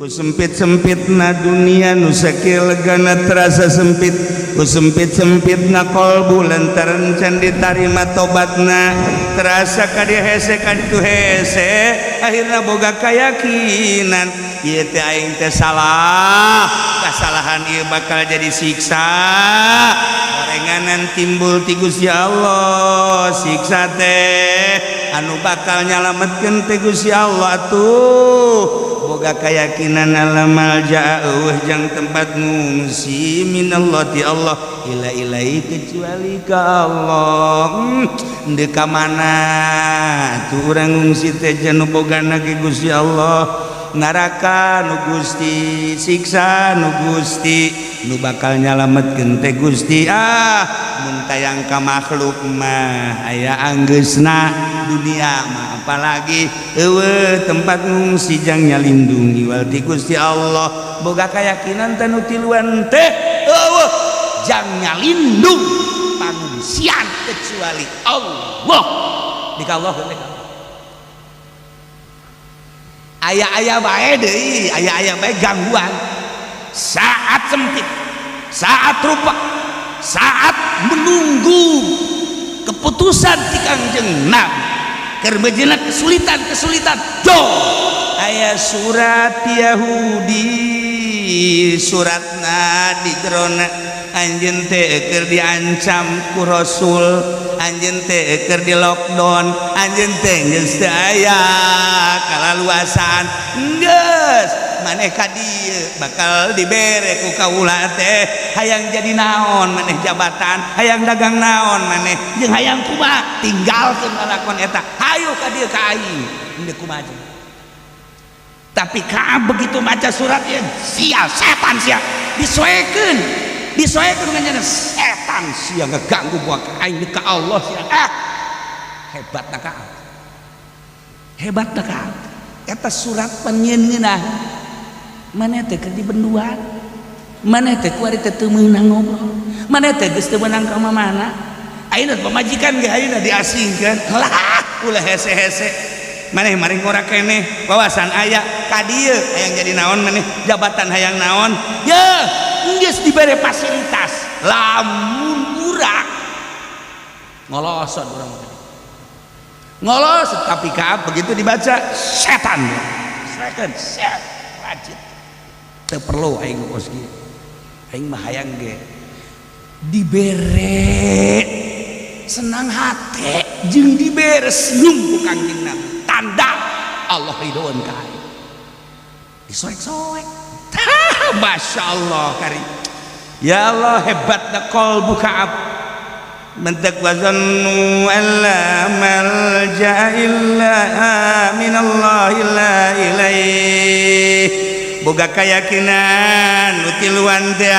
Ku sempit-sempitna dunia nu sakieu legana terasa sempit, ku sempit-sempitna kolbu lantaran can ditarima tobatna terasa ka dieu hese, ka ditu hese. Akhirna boga keyakinan, ieu teh aing teh salah, kasalahan ieu bakal jadi siksa, orenganan timbul ti Gusti Allah. Siksa teh anu bakal nyalametkeun teh Gusti Allah. Atuh boga keyakinan alla malja euweuh jang tempat ngungsi minallah ti Allah illa ilaihi, kecuali ka Allah. Deuk ka mana tuh urang ngungsi teh? Nu bogana ge Gusti Allah, neraka nu Gusti, siksa nu Gusti, nu bakal nyalametkeun teh Gusti. Ah, mun tayang ka makhluk mah aya anggeusna dunia mah, apalagi euweuh tempat ngungsi jang nyalindungi wal ti Gusti Allah. Boga keyakinan teh nu tiluan teh, euweuh jang nyalindung pangungsian kecuali Allah. Di ka Allah teh aya-aya bae deui, aya-aya bae gangguan. Saat sempit, saat rupa, saat menunggu keputusan ti Kangjeng Nabi keur mejeuna kesulitan-kesulitan, jo aya surat Yahudi. Suratna di jerona anjeun teh keur diancam ku Rasul, anjeun teh keur di lockdown, anjeun teh geus teu aya kalaluasaan, geus maneh ka dieu bakal dibere ku kaula teh. Hayang jadi naon maneh jabatan, hayang dagang naon maneh, jeung hayang kumaha, tinggalkeun lalakon eta, hayu ka dieu ka aing, henteu kumaha. Tapi ka begitu maca surat ya, sia setan sia, disoekeun, disoekeun dengan setan sia, ngeganggu buat aing ka Allah sia. Ah, hebat na ka, hebat na ka. Eta surat panyeun ngeunah maneh teh keur dibenduan, maneh teh kuari teh teu meunang ngobrol, maneh teh geus teu meunang ka mana, ayeuna pamajikan ge ayeuna diasingkeun lah, ulah hese-hese maneh maring ngora keneh, wawasan aya ka dieu, hayang jadi naon maneh jabatan, hayang naon ya, geus dibere fasilitas. Lamun urang ngolosot, urang ngolosot. Tapi ka begitu dibaca, setan setan set rajin teu perlu aing kos kieu, aing mah hayang ge dibere senang hati jeung dibere senyum ku Kangjeng Nabi, tanda Allah ridhoan ka aing. Disoek-soek. Masya Allah kari, ya Allah, hebat qalbu Ka'ab. Mentek wazannu alla malja illa minallah illa ilaih. Boga keyakinan nu tiluan teh,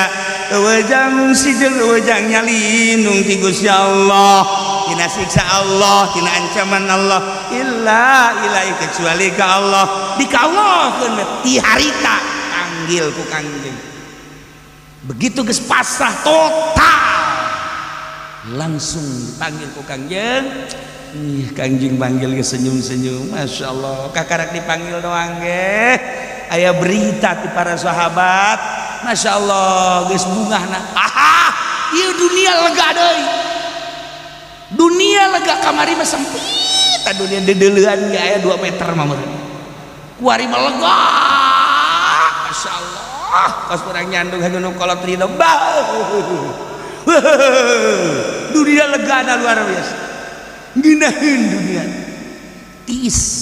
euweuh ngungsi jeung euweuh nyalindung ti Gusti Allah, tina siksa Allah, tina ancaman Allah, illa ilaih, kecuali ka Allah. Di ka Allah ti harita panggil ku Kangjeng. Begitu geus pasrah total, langsung dipanggil ku Kangjeng. Ih, Kangjeng panggil ke senyum-senyum, Masya Allah. Kakarak dipanggil doang ge aya berita ti para sahabat, Masya Allah, geus bungahna. Aha, ieu dunia lega deui, dunia lega. Kamari mah sempit dunia, dedeleuan ge aya 2 meter mah meureun, kuari mah lega, Masya Allah. Kos urang nyandung nu kolot ridho bah, dunia lega luar biasa, ngeunaheun dunia tiis.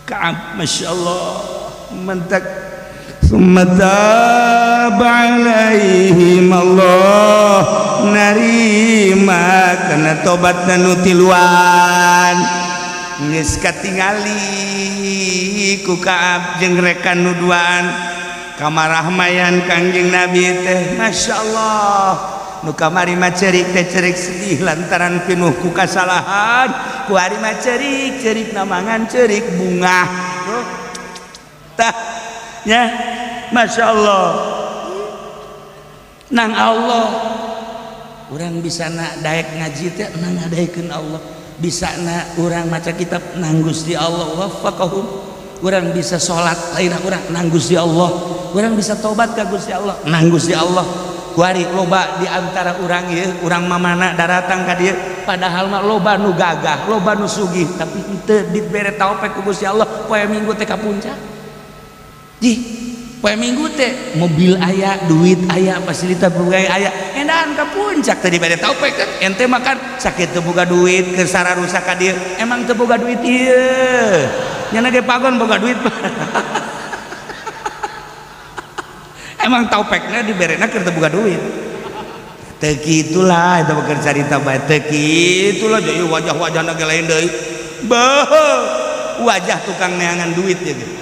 Ka'ab, Masya Allah, mentak summa taba alaihim. Allah narima karena tobat nu tiluan. Geus katingali ku Ka'ab jeung rekan nu duaan kamarahmayan Kangjeng Nabi teh, Masya Allah. Nu kamari mah cerik teh cerik sedih lantaran pinuh ku kasalahan, ku hari mah cerik cerik namangan cerik bunga tah ya, Masya Allah. Nang Allah orang bisa nak daek ngaji teh nang ngadaekeun Allah, bisa na urang maca kitab nang Gusti Allah. Waffaqahum. Urang bisa salat lain urang nang Gusti Allah. Urang bisa tobat ka Gusti Allah nang Gusti Allah. Kuari loba di antara urang ieu, urang mamana daratang ka dieu, padahal mah loba nu gagah, loba nu sugih, tapi henteu dibere taufik ku Gusti Allah poe Minggu teh ka puncak. Jih, poe Minggu teh mobil aya, duit aya, fasilitas berbagai aya, endahan ka puncak teh dibere taufik kan. Ente makan sakit teu boga duit keur sararusak ka dieu, emang teu boga duit ieu. Nyana ge pagon boga duit. Emang taufekna diberena keur teu boga duit. Teu kitulah eta mah keur carita bae, teu kitulah jadi wajah-wajahna ge lain deui. Beuh, wajah tukang neangan duit ya gitu.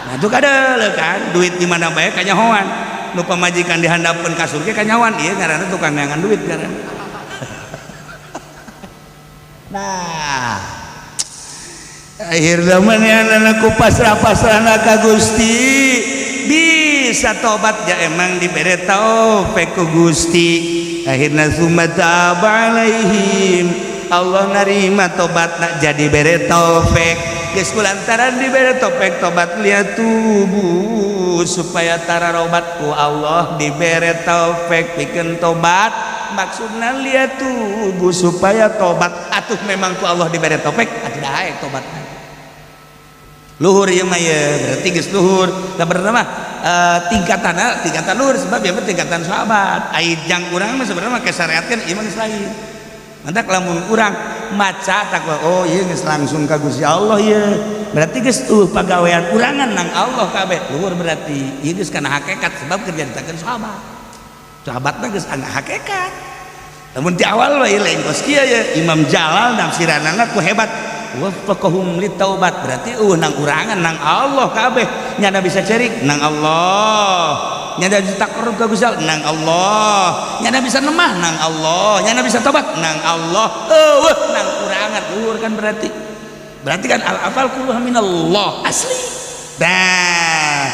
Nah itu kadeuleu kan, duit di mana bae kanyahoan. Nu pamajikan dihandapeun kasur ge kanyahoan, ieu ngaranna tukang neangan duit ngaranna. Nah, akhirna manehna ku pasrah-pasrahna ka Gusti bisa tobat ya emang dibere taufik ku Gusti. Akhirna summa taba alaihim, Allah narima tobatna jadi bere taufik. Geus kulantaran dibere taufik tobat liatubu supaya tararobat ku Allah dibere taufik pikeun tobat, maksudna liatubu supaya tobat. Atuh memang ku Allah dibere taufik atuh daek tobatna. Luhur ieu mah ye, berarti geus luhur. Da bener mah tingkatan tingkatan luhur sebab ieu mah tingkatan sahabat. Ai jang urang mah sebenarnya make syariat kan ieu mah geus lain. Mantak lamun urang maca takwa, oh ieu geus langsung ka Gusti Allah ieu. Berarti geus tuh pagawean urangan nang Allah kabeh. Luhur berarti ieu geus kana hakikat sebab keur nyaritakeun sahabat. Sahabatna geus ana hakikat. Lamun di awal mah ieu lain kos kieu ye, Imam Jalal nafsiranana ku hebat. Waffaqahum litaubat berarti nang urangan nang Allah kabeh. Nyana bisa cerik nang Allah, nyana bisa taqarrub ka Gusti Allah nang Allah, nyana bisa nemah nang Allah, nyana bisa tobat nang Allah. Eueuh nang urangan luhur kan berarti. Berarti kan al afal kulluha minallah asli. Nah,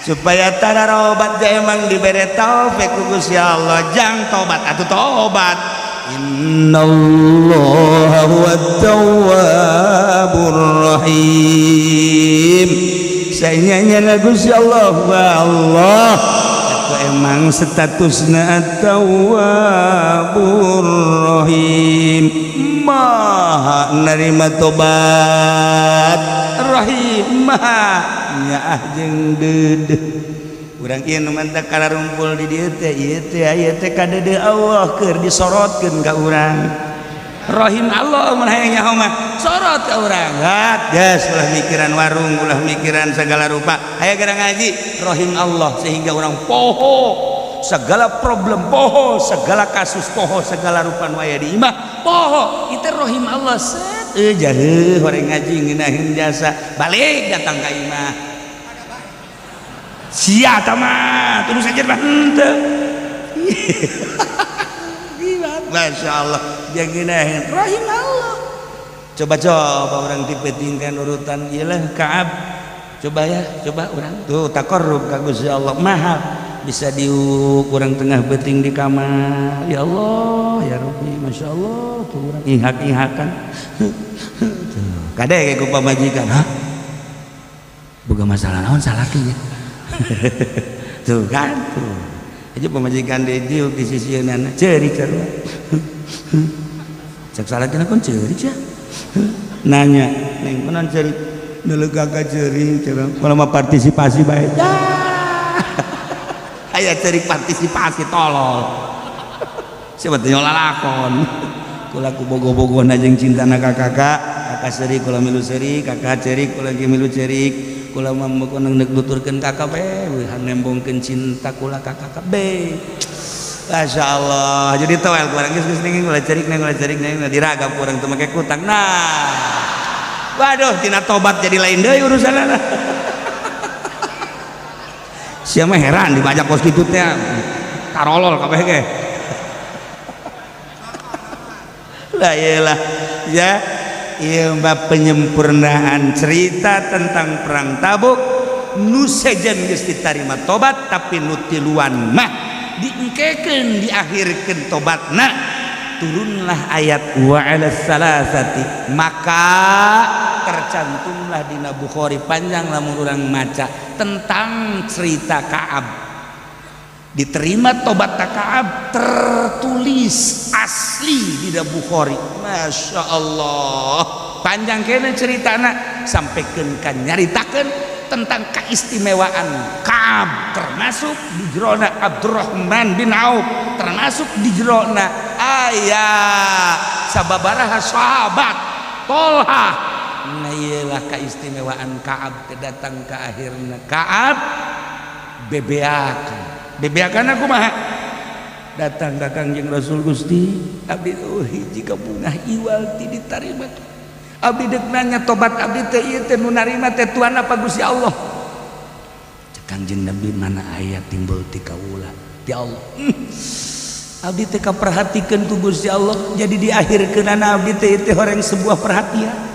supaya tararobat ja emang dibere taufik ku Gusti Allah jang tobat atuh tobat. Innallaha huwat tawwabur rahim. Saenyanya Gusti Allah wa Allah aku emang statusna at-tawwabur rahim, maha narima tobat, rahim maha nyaah jeung deudeuh. Urang ieu nu mantak kararumpul di dieu teh ieu teh aya teh kadeudeuh Allah keur disorotkeun ka urang. Rahim Allah mun hayang nyaho mah sorot ka urang. Hat geus ulah mikiran warung, ulah mikiran segala rupa. Aya gara ngaji rahim Allah sehingga urang poho segala problem, poho segala kasus, poho segala rupa nu aya di imah, poho itu rahim Allah. Set euy jaheuh horeng ngaji ngeunaheun jasa balik datang ka imah. Sia tama terus saja mah henteu. Masya Allah dia ngeunaheun rahim Allah. Coba-coba orang dipetingkan urutan iyalah Kaab. Coba ya, coba orang tuh taqarrub ka Gusti Allah mahal bisa diuk urang tengah beting di kamar. Ya Allah, ya Rabbi, Masya Allah tuh urang ihak-ihakan. Kade ku pamajikan, hah? Boga masalah naon salaki nya? Tuh kan tuh aja pemajikan diuk di sisi nana ceurik sarua. Cek salakina kon ceurik ya, nanya neng kunaon ceurik, neuleuh kakak ceurik cenah kalau mah partisipasi bae. Aya ceurik partisipasi tolol siapa teh lalakon kula ku bogo-bogohna jeung cintana ka kakak, kakak ceurik kula milu ceurik, kakak ceurik kula ge milu ceurik. Kula mah mun neuk nuturkeun ka kabeh nembongkeun cinta kula ka kakak be. Masya Allah jadi toel kurang geus geus ning ulah ceurik neng ulah ceurik neng diragap urang teu make kutang. Nah waduh tina tobat jadi lain deui urusanna. Sia mah heran dibajak kos kitu teh tarolol kabeh ge. Lah iyalah ya. Ieu mah penyempurnaan cerita tentang perang Tabuk nu sejen geus ditarima tobat tapi nu tiluan mah diengkekeun diakhirkeun tobatna. Turunlah ayat wa 'alas salasati, maka tercantumlah dina Bukhari panjang lamun urang maca tentang cerita Ka'ab. Diterima tobat Ka'ab, tertulis asli di Bukhari. Masya Allah, panjang kene ceritana sampaikan kan nyaritakeun tentang keistimewaan Ka'ab, termasuk di jerona Abdurrahman bin Auf, termasuk di jerona aya sababaraha sahabat Tolhah. Nah, iyalah keistimewaan Ka'ab datang ke akhirna Ka'ab bebeakan bebeakan aku mah datang ka Kangjeng Rasul, "Gusti, abdi oh hiji kabungah iwal ti ditarima. Abdi dek nanya, tobat abdi teh ieu teh nu narima teh Tuhan apa Gusti Allah?" Cek Kangjeng Nabi, "Mana aya timbul ti kaula, ti Allah." Abdi teh kaperhatikeun ku Gusti Allah, jadi di akhirkeunana abdi teh teh horeng sebuah perhatian.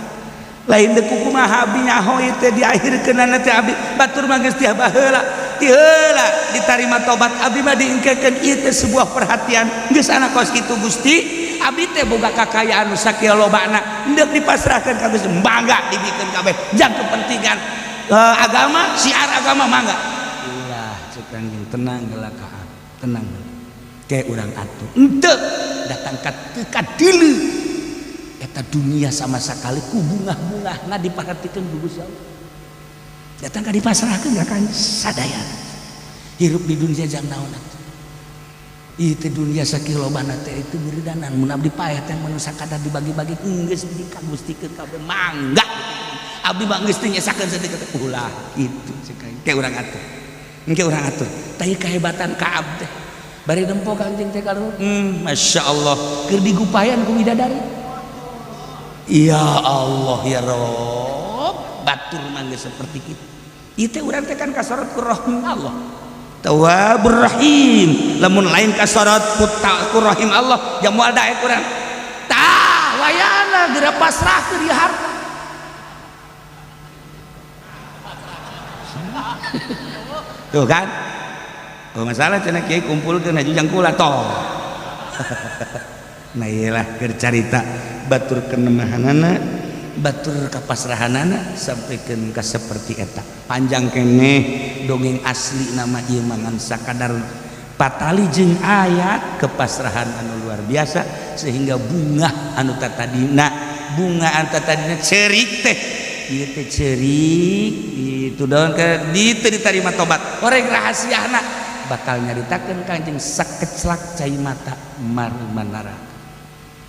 Lain deuk kumaha abdi nyaho ieu teh di akhirkeunana teh abdi batur mah geus ti baheula, ti heula ditarima tobat abdi mah diengkekeun, ieu teh sebuah perhatian. Geus anak kos kitu, Gusti, abdi teh boga kakayaan nu sakieu lobana, hendeuk dipasrahkeun ka Gusti, mangga dibikeun kabeh jang kepentingan agama, syiar agama, mangga." "Ulah," cek Kangjeng, "tenang heula Ka'ab, tenang heula, kayak urang atuh." Henteu datang ka teu kadileu eta dunia sama sekali, ku bungah-bungahna diperhatikeun ku Gusti Allah. Datang ka dipasrahkeun ka kan sadayana. Hirup di dunia jam naon atuh? Ieu teh dunia sakieu lobana teh itu beuredanan. Mun abdi paeh teh mun sakadar dibagi-bagi geus dikagustikeun kabeh, mangga. Abdi mah geus teu nyesakeun saeutik. "Ulah kitu," cek aing, "ke urang atur, engke urang atur." Tah, kehebatan Ka'ab teh bari nempo Kangjeng teh kalau Masya Allah keur digupayan ku widadari. Ya Allah ya Rob, batur mah geus seperti kitu. Ieu teh urang teh kan kasorot ku rahim Allah, Tawwabur Rahim. Lamun lain kasorot ku rahim Allah, jam moal daek urang. Tah, wayana geura pasrahkeun ieu harta. Tuh kan? Oh, masalah cenah kiai kumpulkeun haji jang kula toh. Nah, iyalah keur carita batur kenemahanana, batur kapasrahanana sampaikan ka seperti eta. Panjang keneh dongeng asli nama ieu mangan sakadar patali jeung ayat kepasrahan anu luar biasa sehingga bunga anu tatadina, bunga anu tatadina ceurik teh ieu teh ceurik itu daun ke di teu ditarima tobat. Orang rahasiana bakal nyaritakeun Kangjeng sakeclak cai mata marmanara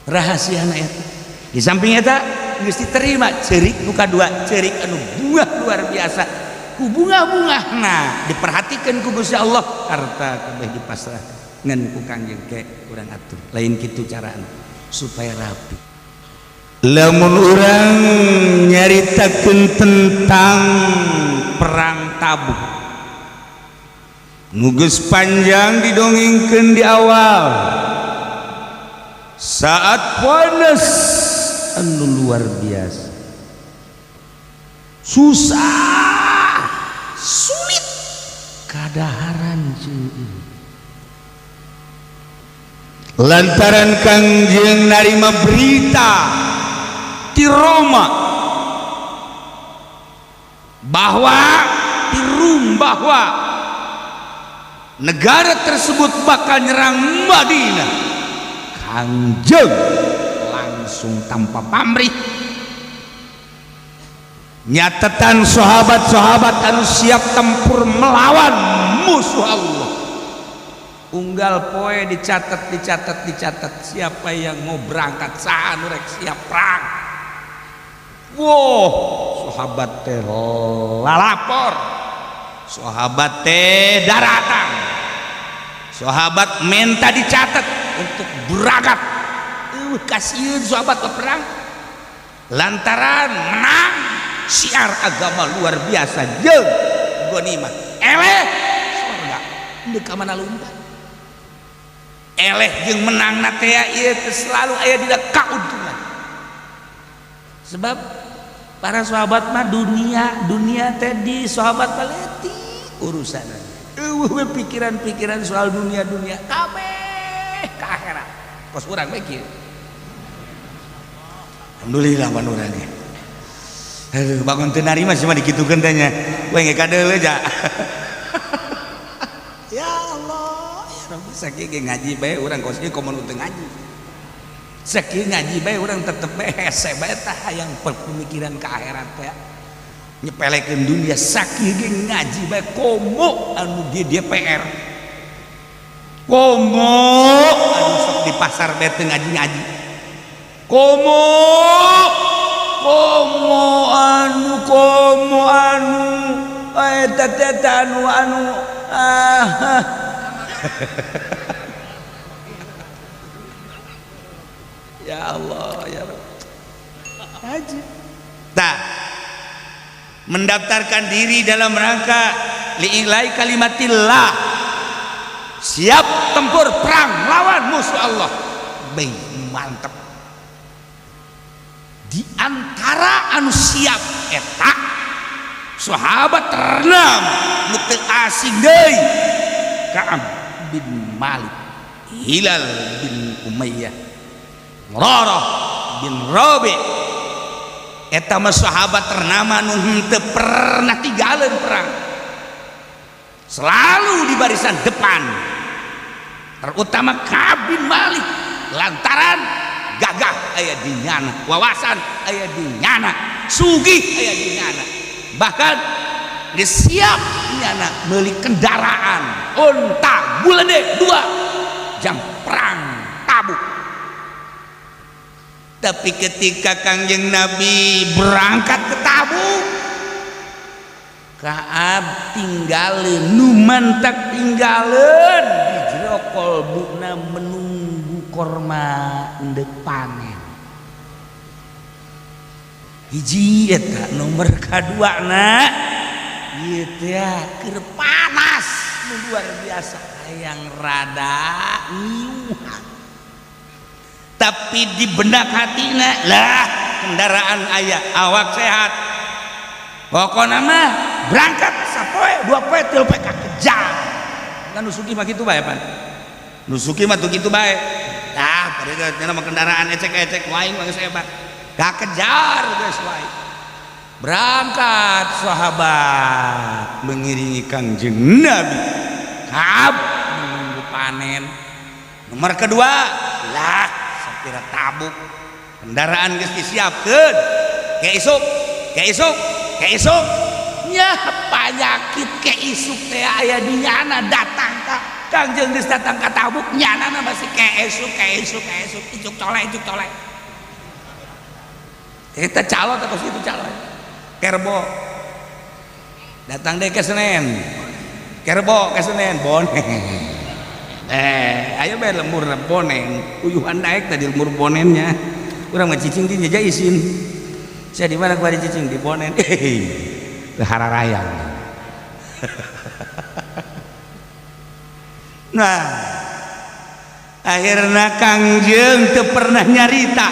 rahasiana eta. Di samping eta geus diterima ceurik nu kadua, ceurik anu bunga luar biasa, ku bunga-bungahna diperhatikan ku Gusti Allah, harta kabeh dipasrahkeun ngan ku Kangjeng ke urang atur, lain kitu carana supaya rapi. Lamun urang nyaritakeun tentang perang Tabuk nu geus panjang didongengkeun di awal, saat panas anu luar biasa, susah, sulit kadaharan cuy, lantaran Kangjeng narima berita di Roma bahwa di Rum bahwa negara tersebut bakal nyerang Madinah. Kangjeng langsung tanpa pamrih nyatetan sahabat-sahabat anu siap tempur melawan musuh Allah. Unggal poe dicatat, dicatat, dicatat siapa yang mau berangkat, saha nu rek siap perang. Wow, sahabat teh lalapor, sahabat teh daratang, sahabat minta dicatat untuk berangkat. Kasihan sahabat ke perang lantaran menang syiar agama luar biasa jeung ghanimah, eleh surga. Deuk ka mana lumpat eleh jeung menang na teh ieu teh selalu aya dina kauntungan, sebab para sahabat mah dunia dunia teh di sahabat paletik urusan, eueuh pikiran-pikiran soal dunia dunia, kabeh ka akhirat. Kos urang bae kieu. Alhamdulillah pan urang ge. Aduh, bangun teu narima sih mah dikitukeun teh nya. We ge kadeuleu ja. Ya Allah, ya Rabbi, sakieu ge ngaji bae urang kos ieu komo nu teu ngaji. Sakieu ngaji bae urang tetep bae hese bae tah hayang pemikiran ka akhirat teh. Nyepelekeun dunia sakieu ge ngaji bae komo anu di DPR. Komo anu sok di pasar bae teu ngaji-ngaji. Komo komo anu komo anu eta teh anu anu ah. Ya Allah ya Rabb. Haji. Tah, mendaftarkan diri dalam rangka li'ilai kalimatillah, siap tempur perang lawan musuh Allah. Baik, mantep. Di antara anu siap eta sahabat ternam nu teu asing deui, Ka'ab bin Malik, Hilal bin Umayyah, Murarah bin Rabi. Eta mah sahabat ternama nu henteu pernah tinggalin perang, selalu di barisan depan, terutama Ka'ab bin Malik lantaran gagah aya di nyana, wawasan aya di nyana, sugih aya di nyana, bahkan geus siap nyana meuli kendaraan unta bulede 2 jam perang Tabuk. Tapi ketika Kangjeng Nabi berangkat ke Tabuk, Ka'ab tinggalin, nu mantak tinggalin di jero kolbuna menunggu korma endek panen. Hiji eta nomor kadua na ieu teh keur panas nu luar biasa hayang rada ngiuhan. Tapi di benak hatina lah kendaraan aya, awak sehat, pokokna mah berangkat sapoe 2 poe 3 poe kakejar. Kan nu sugih mah kitu bae pan, nu sugih mah tuh kitu bae. Tah pada nya mah kendaraan ecek-ecek wae mah geus hebat, kakejar geus wae. Berangkat sahabat mengiringi Kangjeng Nabi. Ka'ab menunggu panen. Nomor kedua lah sapira Tabuk, kendaraan geus disiapkeun, ke isuk ke isuk ke isuk nya penyakit ke isuk teh aya di nyana datang ka Kangjeng geus datang ka Tabuk, nyana masih ke isuk ke isuk ke isuk, icuk colek icuk colek. Eta calo teh kos kitu calo. Kerbo datang deh ke Senen, kerbo ke Senen bonen. Ayo bae lembur bonen, uyuhan daek tadi lembur bonennya. Urang mah cicing di nyeja isin. Saya di mana kemarin cicing di bonen. Teu hararayang. Nah, akhirna Kangjeng teu pernah nyarita.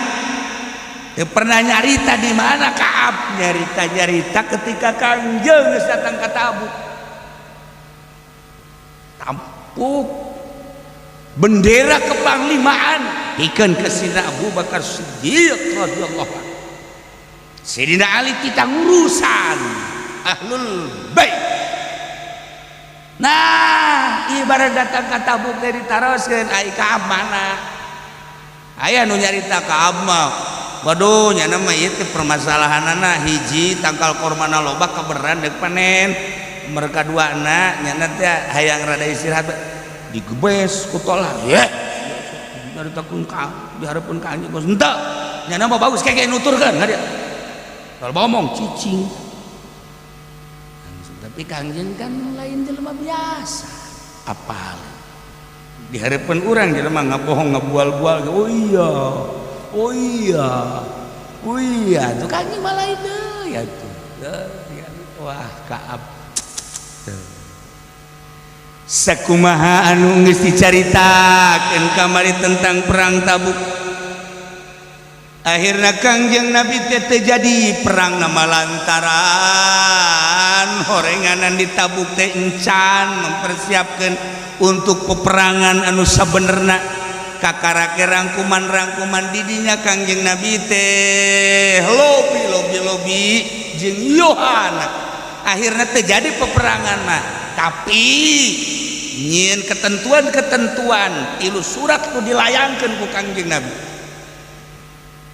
Teu pernah nyarita di mana Ka'ab, nyarita-nyarita ketika Kangjeng geus datang ka Tabuk. Tampuk bendera kepanglimaan pikeun ke Sidina Abu Bakar Siddiq radhiyallahu anhu. Sidina Ali kita ngurusan ahlul bait. Nah, ibarat datang ka Tabuk teh ditaroskeun ai Ka'ab mana? Aya nu nyarita Ka'ab mah. Waduh, nyana mah ieu teh permasalahanana hiji tangkal kormana loba kaberan deuk panen. Mereka duana nyana teh hayang rada istirahat digebes ku tolah. Ye. Nyaritakeun ka dihareupeun ka anjeun geus henteu. Nyana mah bagus keke nuturkeun ka dieu. Kalau ngomong cicing. Tapi Kangjeng kan lain jelema biasa. Apal. Di hareupeun urang jelema ngabohong ngabual-bual. Oh iya. Oh iya. Oh iya, tuh Kangjeng mah lain deui atuh. Wah, Ka'ab. Sakumaha anu geus dicaritakeun kamari tentang perang Tabuk. Akhirna Kangjeng Nabi teh teu jadi perang nama lantaran horenganan di Tabuk teh encan mempersiapkan untuk peperangan anu sabenerna. Kakarake rangkuman-rangkuman didinya Kangjeng Nabi teh lobi lobi lobi jeung Yohana. Akhirnya terjadi peperangan mah, tapi nyieun ketentuan-ketentuan, tilu surat ku dilayangkeun ku Kangjeng Nabi.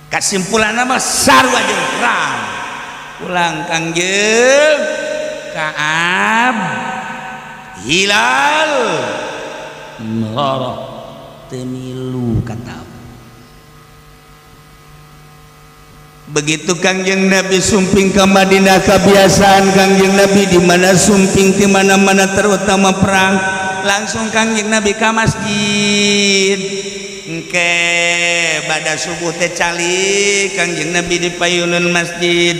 Kesimpulan mah sarua jeung perang. Pulang Kangjeng, Kaab, Hilal, Murarah teu milu kata. Begitu Kangjeng Nabi sumping ke Madinah, kebiasaan Kangjeng Nabi di mana sumping di mana-mana, terutama perang, langsung Kangjeng Nabi ke masjid. Engke pada subuh teh calik Kangjeng Nabi di payunan masjid.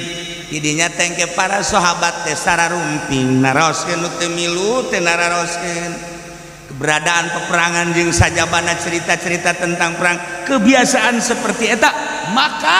Didinya tengke para sahabat teh sararumping naroskeun nu teu milu teh, nararoskeun keberadaan peperangan jeung sajabana cerita-cerita tentang perang. Kebiasaan seperti eta, maka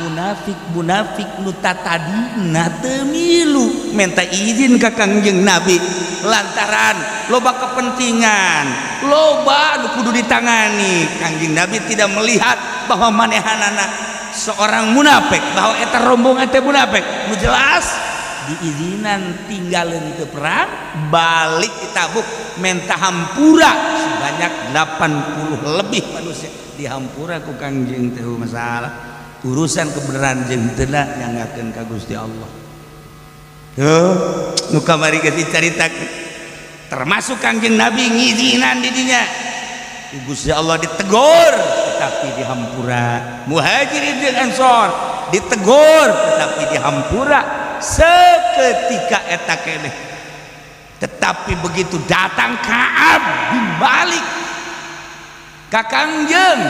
munafik munafik nu tadina teu milu minta izin ka Kangjeng Nabi lantaran loba kepentingan, loba nu kudu ditangani. Kangjeng Nabi tidak melihat bahwa manehanana seorang munafik, bahwa eta rombongan teh munafik. Nu jelas diizinan, tinggalin ke perang, balik di Tabuk, minta hampura sebanyak 80 lebih manusia dihampura ku Kangjeng teh. Masalah urusan kebenaran jeung teu nyanggakeun ka Gusti Allah. Tuh nu kamari geus dicaritakeun, termasuk Kangjeng Nabi ngizinan didinya, Gusti Allah ditegur tetapi dihampura. Muhajirin jeung Ansor ditegur tetapi dihampura seketika eta keneh. Tetapi begitu datang Ka'ab bin Malik ka Kangjeng,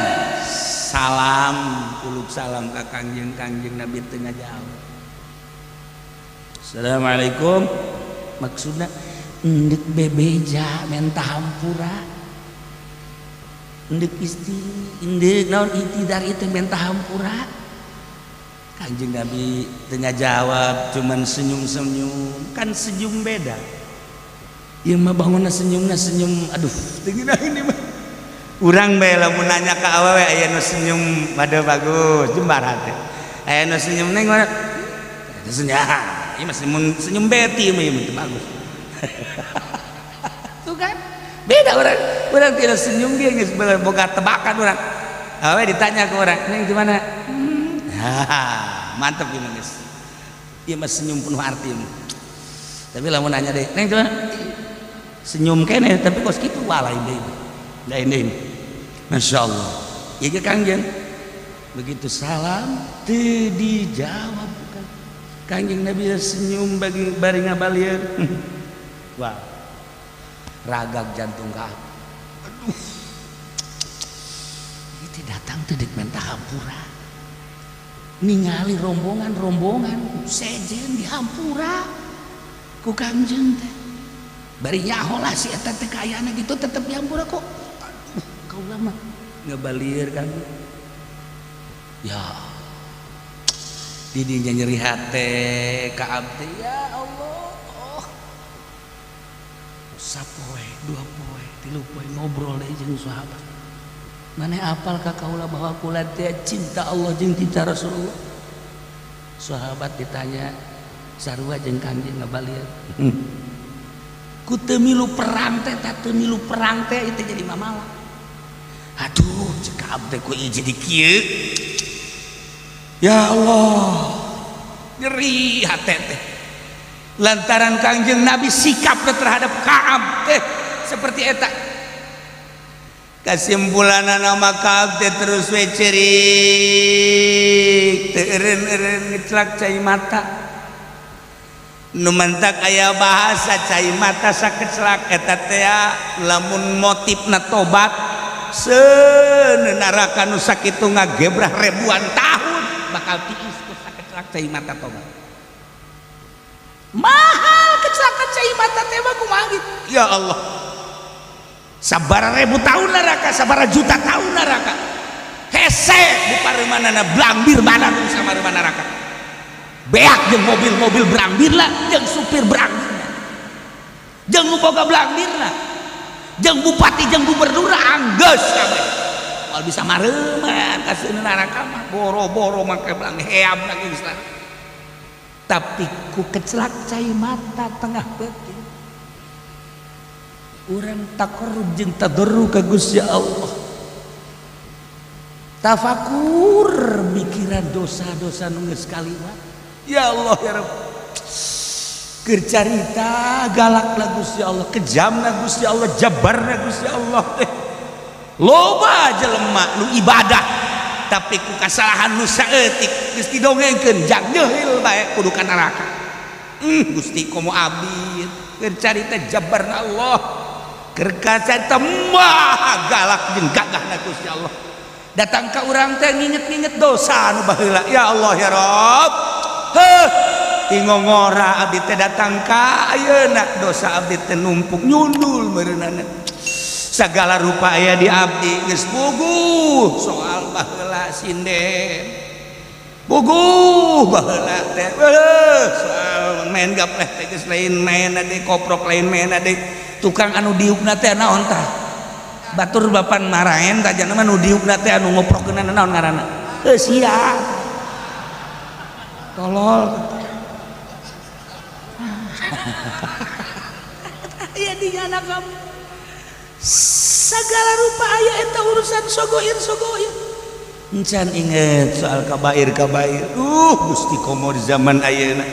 salam uluk salam ka Kangjeng, Kangjeng Nabi teu ngajawab. "Assalamualaikum," maksudna endek bebeja menta hampura, endek isti endek naon i'tidar itu menta hampura. Kanjeng Nabi teu ngajawab, cuman senyum-senyum. Kan senyum beda. Ieu mah bangunna senyumna senyum, aduh, teu ini mah. Urang bae lamun nanya ka awewe, aya nu senyum pada bagus jembar hate. Aya nu senyum neng mana? Senyum. Ieu mah senyum, senyum beti mah, ieu mah bagus. Tuh kan? Beda orang. Orang tidak senyum, dia geus boga tebakan orang. Awewe ditanya ke orang, "Neng gimana?" Mantap gimana guys. Ieu mah senyum penuh arti. Tapi lamun nanya deh, "Neng gimana?" Senyum kene tapi kos kitu, wah, lain deui. Lain deui. Masya Allah. Ieu Kangjeng. Begitu salam teu dijawab kan. Kangjeng Nabi senyum bagi bari ngabalieur. Wah. Ragag jantung ka. Aduh. Itu datang teh dek minta hampura. Ningali rombongan-rombongan sejen dihampura ku Kangjeng teh. Bari nyaho lah si eta teh kayana gitu tetep dihampura kok. Aduh, kaula mah ngabalieur kan. Ya. Didinya nyeri hate ka abdi, ya Allah. Oh. Sapoe, dua poe, tilu poe ngobrol deui jeung sahabat. Maneh apal ka kaula bahwa kula teh cinta Allah jeung cinta Rasulullah? Sahabat ditanya sarua jeung Kangjeng ngabalieur. Ku teu milu perang teh, teu milu perang teh itu jadi mamala. Aduh, cek abdi ku ieu jadi kieu. Ya Allah, nyeri hate teh. Lantaran Kangjeng Nabi sikapnya terhadap Ka'ab teh seperti eta. Kesimpulan nama Ka'ab teh terus we cerik, teu eureun-eureun ngecelak cai mata. Nu mantak aya bahasa cai mata sakecelak eta teh, lamun motifna tobat, seuneu neraka nu sakitu ngagebrah ribuan tahun bakal tiis ku sakecelak cai mata tobat. Mahal kecelakaan cai mata teh mah, kumaha gitu. Ya Allah, sabara ribu tahun neraka, sabara juta tahun neraka, hese di paremanana blambir badan sama neraka, beak jeung mobil-mobil berambir lah, jeung supir berambir, jeung nu boga blambir lah, jeung bupati jeung gubernur, anggeus kabeh. Moal bisa mareuman ka seuneu neraka mah boro-boro make belang heam lagi geus. Tapi ku kecelak cai mata tengah peuting urang taqarrub jeung tadarru ka Gusti Allah, tafakur mikiran dosa-dosa nu geus kaliwat. Ya Allah, ya Rabb, keur carita galak lah Gusti Allah, kejamna Gusti Allah, jabarna Gusti Allah teh. Loba jelema nu ibadah, tapi ku kasalahan nu saeutik geus didongengkeun jang nyeul bae kudu ka neraka. Gusti, komo abdi? Keur carita jabarna Allah, keur carita maha galak jeung gagahna Gusti Allah, datang ka urang teh nginget-nginget dosa nu baheula. Ya Allah, ya Rabb, heuh, tingongora abdi teh datang ka ayeuna, dosa abdi teh numpuk nyundul meureunana, segala rupa aya di abdi, geus puguh soal baheula sinden, puguh baheula teh soal main gapleh teh geus lain main deui, koprok lain main deui. Tukang anu diukna teh naon tah? Batur bapan maraen tah jana mah nu diukna teh, anu ngoprokeunna naon ngaranna? Heuh, sia tolol. Ya, di anak kamu segala rupa aya eta urusan sogoir sogoir. Encan inget soal kabair kabair. Gusti, komo di zaman ayeuna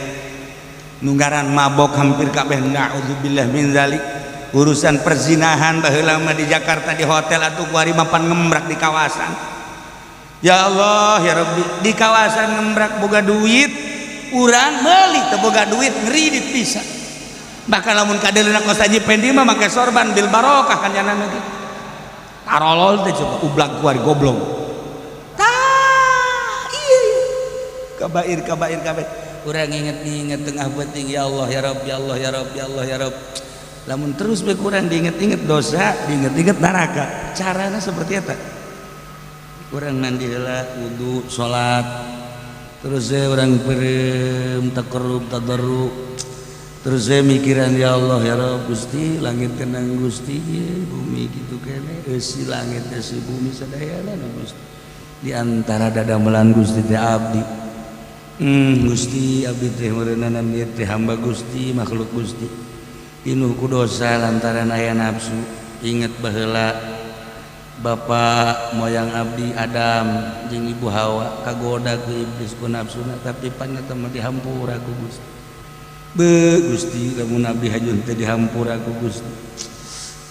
nu ngaran mabok hampir kabeh, naudzubillah min zalik. Urusan perzinahan, baheula mah di Jakarta di hotel atuh, kuari mapan ngembrak di kawasan. Ya Allah, ya Rabbi, di kawasan ngembrak, boga duit urang meuli, teu boga duit ngeridit bisa. Bahkan lamun kadeuleuna kos Haji Pendi mah make sorban bil barokah kan jana ge tarolol teh. Coba ublag kuari goblok tah. Iya, kabair kabair kabair. Urang inget-inget tengah peuting, ya Allah, ya Rabb, ya Allah, ya Rabb, ya Allah, ya Rabb. Lamun terus bae kurang diinget-inget dosa, diinget-inget neraka, carana seperti eta: urang mandi heula, wudu, salat, terus saya urang perem, taqarrub, tadarru, terus saya mikiran, ya Allah, ya Rabb, Gusti, langit kenang Gusti, bumi gitu kene, eusi langit eusi bumi sadayana Gusti, di antara dadamelan Gusti teh abdi. Gusti, abdi teh meureunanan ieu teh hamba Gusti, makhluk Gusti, pinuh ku dosa lantaran aya nafsu. Inget baheula bapak moyang abdi Adam jeung ibu Hawa kagoda ku iblis, ku nafsuna, tapi panyata mah dihampura ku Gusti. Be Gusti, lamun abdi hajun teh dihampura ku Gusti.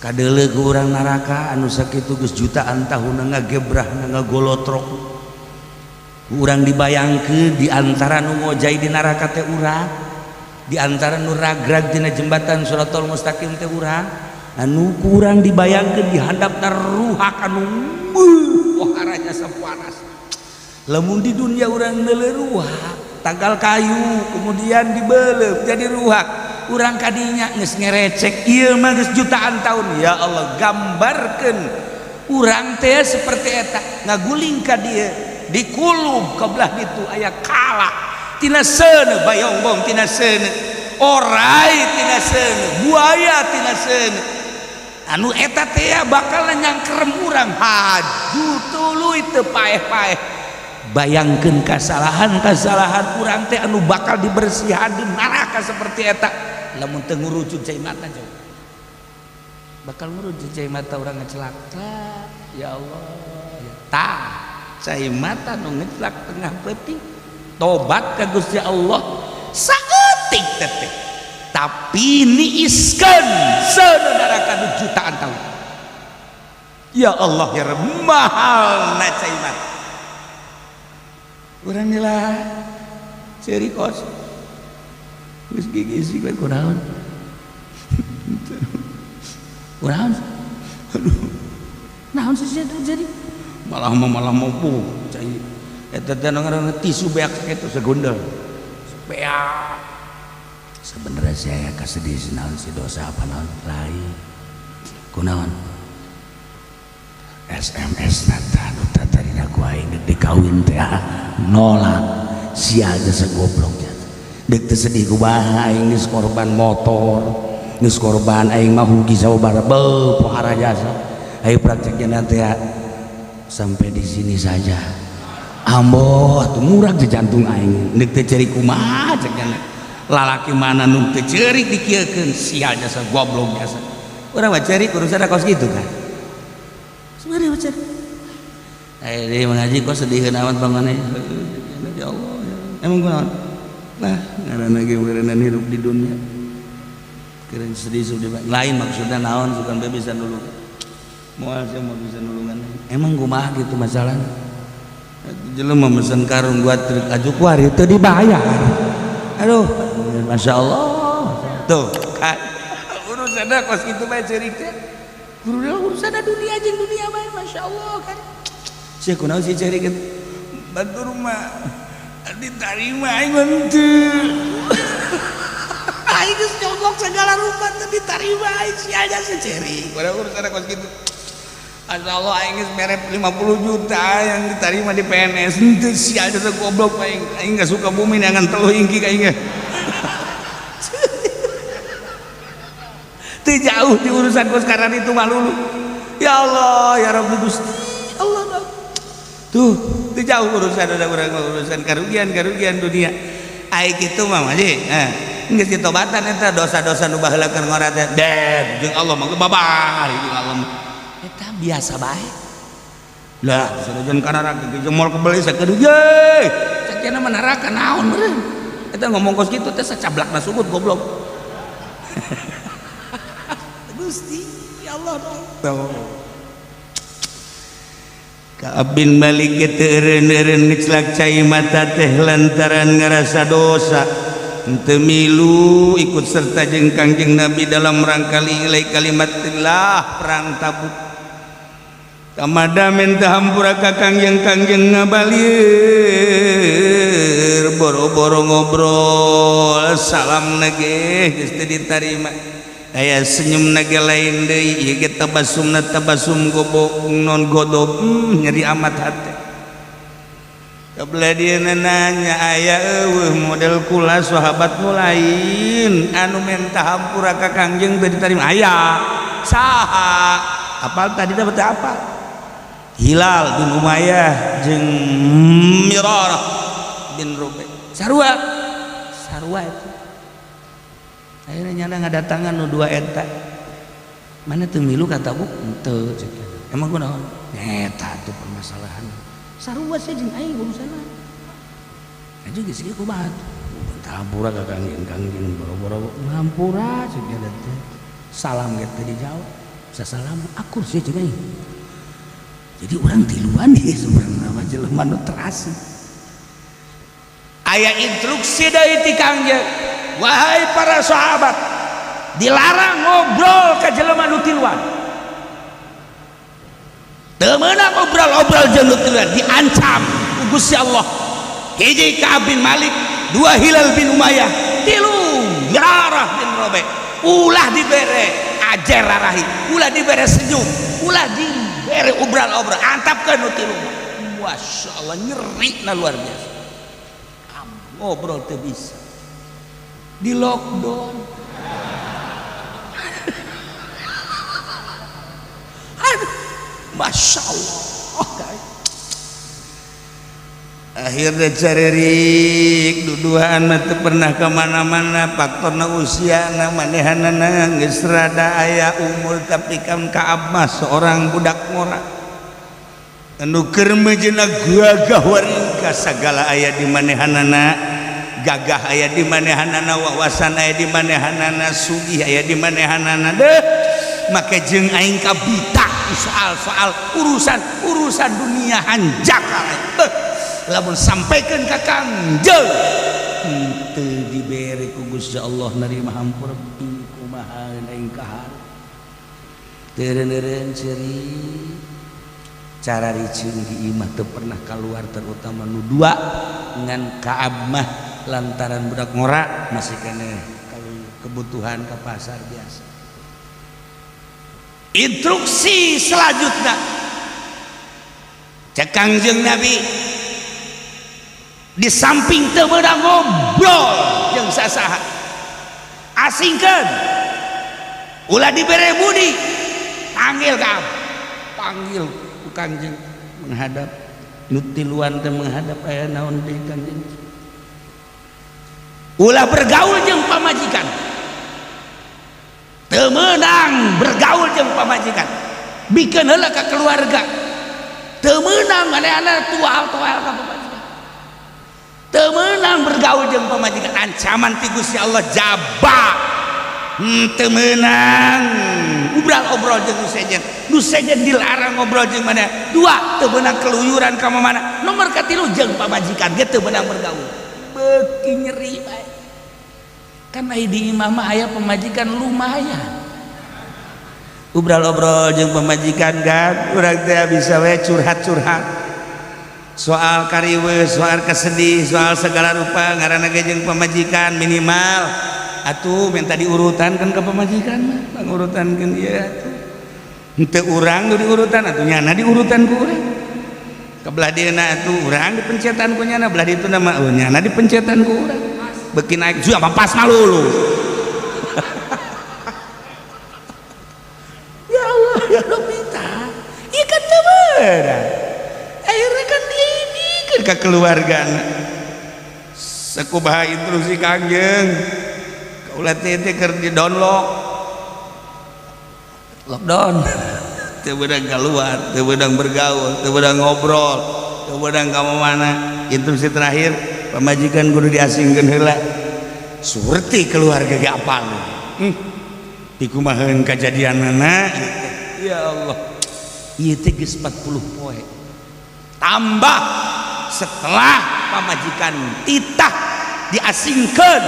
Kadeuleu ku urang neraka anu sakitu geus jutaan tahun ngagebrah, ngagolotrok. Urang dibayangkeun di antara nu ngojay di neraka teh urang, di antara nu ragrag tina jembatan Shirathol Mustaqim teh urang, anu kurang dibayangkeun di handapna ruhak anu poharanya sapanas. Lamun di dunia urang neuleuh ruhak tanggal kayu kemudian dibeleup jadi ruhak, urang kadinya geus ngerecek. Ieu mah geus jutaan tahun. Ya Allah, gambarkeun urang teh seperti eta ngaguling ka dieu, dikulub ka belah ditu, aya kala tina seuneu, bayongbong tina seuneu, orai tina seuneu, buaya tina seuneu, anu eta teh bakal nyangkerem urang haju tuluy teu paeh-paeh. Bayangkeun kasalahan-kasalahan urang teh anu bakal dibersihan di neraka seperti eta. Lamun teu ngurucut cai mata, jauh bakal ngurucut cai mata urang ngecelak. Ya Allah, ya tah, cai mata nu ngecelak tengah peuting, tobat ka Gusti Allah saeutik teh, tapi niiskeun seuneu neraka nu jutaan tahun. Ya Allah, ya Rabb, mahal na cai mata. Urang nila ceri kos geus gigisik we, kunaon kunaon, aduh, naon sih jadi malah malah mampu cai eta teh ngaranna tisu beak kitu segundel beak. Sebenarnya saya kasedih naon si dosa apa naon lain, kunaon SMS nata nu tadina ku aing deuk dikawin teh nolak, sia aja segoblok. Deuk teu sedih kumaha, aing geus korban motor, geus korban, aing mah rugi sababaraha, beuh, pohara jasa. Ayo prakteknya nanti ya. Sampai di sini saja. Amboh atuh murag di jantung aing. Neuk teu ceurik kumaha cek nya. Lalaki mana nu teu ceurik dikieukeun sial jasa goblok jasa. Urang mah ceurik urusan kos kitu kan. Sebenarnya mah ceurik. Eh, dia mengaji kok sediheun amat bangunnya. Ya Allah. Emang kunaon? Lah, ngaranna ge meureunna hirup di dunia. Keren sedih sedih lain maksudnya naon sukan be bisa nulungan. Moal sia mau bisa nulungan. Emang kumaha gitu masalahnya? Jelema mesen karung buat truk aju kuari teu dibayar. Aduh, Masya Allah. Tuh, kan urusanna kos kitu bae ceurik teh. Guru urusanna dunia jeung dunia bae, Masya Allah kan. Sia kunaon sih ceurik batur mah diterima aing mah henteu. Aing geus nyogok segala rupa teu diterima aing sia aja seceri. Padahal urusan kos kitu. Masya Allah aing geus mere 50 juta yang diterima di PNS henteu sia aja goblok aing. Aing geus suka bumi neangan teluh ingki ka aing. Teu jauh di urusan kos karena itu malu. Ya Allah ya Rabbi Gusti Allah. Tuh, teu jauh urusan ada urang urusan karugian-karugian dunia. Ai kitu mah mah geus ditobatan eta dosa-dosa nu baheula keur ngora teh. Deh, jeung Allah mah babar jeung Allah mah. Eta biasa bae. Lah, sanajan ka neraka ge moal kebeli sakedeung ye. Cek cenah mah neraka naon meureun. Eta ngomong kos kitu teh sacablakna sugut goblok. Gusti, ya Allah dong. Ka'ab bin Malik ge teu eureun-eureun ngecelak cai mata teh lantaran ngarasa dosa. Henteu milu ikut serta jeung Kangjeng Nabi dalam rangka li'ilai kalimatillah perang Tabuk. Kamada minta hampura ka Kangjeng, Kangjeng ngabalir boro-boro ngobrol salam nage geus teu ditarima. Aya senyum nage lain deui ieu ge tabasumna tabasum gobok non godob nyeri amat hate. Kebelah dia nanya aya eueuh model kula sahabat nu lain anu menta hampura ka Kangjeng teu diterima aya saha apal tadi dapat apa Hilal bin Umayyah jeung Mirarah bin Rubai sarua sarua itu akhirnya nyana ngadatangan nu dua eta mana teu milu kata bu henteu emang kunaon eta tuh permasalahan sarua sih jeung aing urusanna aja geus ieu kumaha hampura ka Kangjeng Kangjeng boro-boro ngampura ceuk teh salam ge teu dijawab sasalam akur sih jeung aing jadi urang tiluan ieu sebenarnya mah jelema nu terasi aya instruksi dari ti Kangjeng wahai para sahabat dilarang ngobrol ka jelema nu tiluan teu meunang obrol-obrol jeung nu tiluan diancam ku Gusti Allah hiji Ka'ab bin Malik dua Hilal bin Umayyah tilu Mirarah bin Rabi ulah dibere ajer rarahi ulah dibere senyum ulah dibere obral-obral antapkeun nu tilu Masya Allah nyeri na luar biasa ngobrol teu bisa di lockdown. Aduh, Masya Allah. Akhirnya carerik duduhan mah teu pernah kemana-mana faktorna usiana manehanana geus rada aya umur tapi kan Ka'ab mah seorang budak ngora anu keur mejeuna gagah waringka sagala aya di manehanana gagah aya di manehanana wawasan aya di manehanana sugih aya di manehanana deh make jeung aing kabita soal-soal urusan dunia hanjakal beuh lamun sampaikan ka Kangjeng henteu dibere ku Gusti Allah narima hampura kumaha aing kahar teu ceurik cara riceun di imah teu pernah keluar terutama nu dua ngan Ka'ab mah lantaran budak ngora masih keneh kalau kebutuhan ke pasar biasa. Instruksi selanjutnya cek Kangjeng Nabi di samping teu meunang ngobrol jeung sasaha asingkeun ulah dibere budi panggil Ka'ab panggil ku Kangjeng Menghadap nu tiluan teh, menghadap aya naon deui, Kanjeng? Ulah bergaul jeung pamajikan. Teu meunang bergaul jeung pamajikan, bikeun heula ka keluarga. Teu meunang manehna tual-tual ka pamajikan. Teu meunang bergaul jeung pamajikan, ancaman ti Gusti Allah jaba. Teu meunang obrol-obrol jeung nu sejen, nu sejen dilarang ngobrol jeung mana. Dua, teu meunang keluyuran ka mana. Nomor katilu, jeung pamajikan ge teu meunang bergaul. Beuki nyeri bae kan. Aya di imah mah aya pamajikan, lumayan obrol-obrol jeung pamajikan kan. Urang teh bisa we curhat-curhat soal kariweuh, soal kesedih, soal segala rupa, ngaranna ge jeung pamajikan. Minimal atuh minta diurutan kan ke pamajikan mah, pangurutankeun ieu atuh. Henteu urang nu diurutan atuh, nyana diurutan ku urang. Ke belah dieuna atuh urang dipencetan ku nyana, belah ditu mah oh nyana dipencetan ku urang. Beuki naik juga pas malulu. Ya Allah, ya Rabbi, tah. Ieu kan teu beunang. Akhirnya kan diinikeun ka keluargana. Sakumaha instruksi Kangjeng? Kaula teh keur di download. Lockdown. Teu beunang keluar, teu beunang bergaul, teu beunang ngobrol, teu beunang ka mana. Instruksi terakhir, pamajikan kudu diasingkeun heula. Surti keluarga ge apal. Dikumaheun kajadianana? Ya Allah. Ieu teh geus 40 poe. Tambah setelah pamajikan titah diasingkeun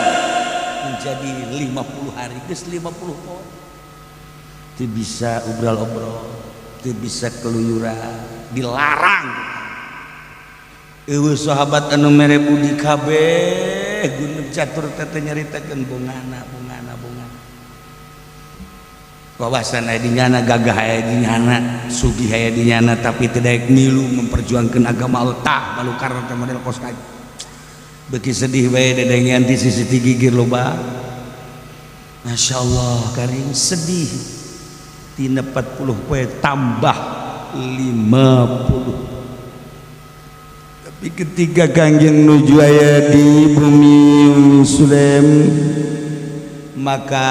menjadi 50 hari, geus 50 poe. Teu bisa obrol-obrol, teu bisa keluyuran, dilarang. Eueuh sahabat anu mere budi kabeh, gunung catur teh nyaritakeun bungana, bungana, bungana. Wawasan aya di nyana, gagah aya di nyana, sugih aya di nyana, tapi tidak milu memperjuangkan agama Allah. Tah balukar teh model kos kaji. Beuki sedih bae dedengean di sisi gigir loba. Masya Allah, karing sedih. Tina 40 poe tambah 50. Tapi ketika Kangjeng nuju aya di bumi Umi Sulaim, maka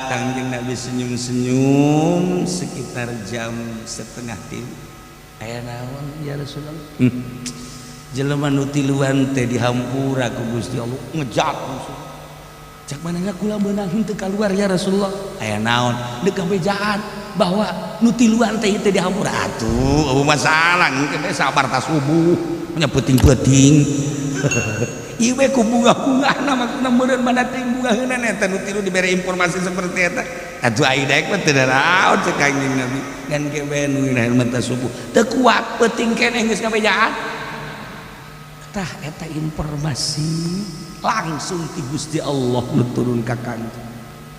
Kangjeng Nabi senyum-senyum sekitar jam 2.30. Aya naon, ya Rasulullah? Jelema nu tiluan teh dihampura ku Gusti Allah, ngejak musuh. Cak manehna kula meunang henteu kaluar, ya Rasulullah? Aya naon? Deuk bejaan bahwa nu tiluan teh teh dihampura atuh. Eueuh masalah, engke sabar ta subuh nya, peuting-peuting. Ieu we ku bunga-bungahna, maksudna meureun mana teh bungaheuna eta nu tilu dibere informasi seperti eta. Atuh ai daek mah teu naraon, cek Kangjeng Nabi. Ngan ke we nu mata subuh teu kuat, peuting keneh geus ngabejaan. Tah eta informasi langsung ti Gusti Allah nu turun ka Kangjeng.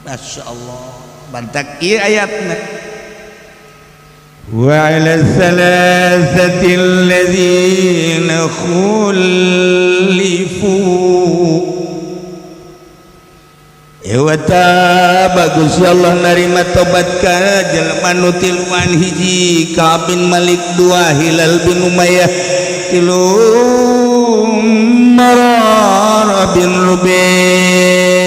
Masya Allah, bantak ieu ayatna. وعلى الثلاثة الذين خلفوا. Bagus, ya Allah narima tobat ka jelema nu tiluan. Hiji, Ka'ab bin Malik, dua, Hilal bin Umayyah, tilu, Mararah bin Rabi'.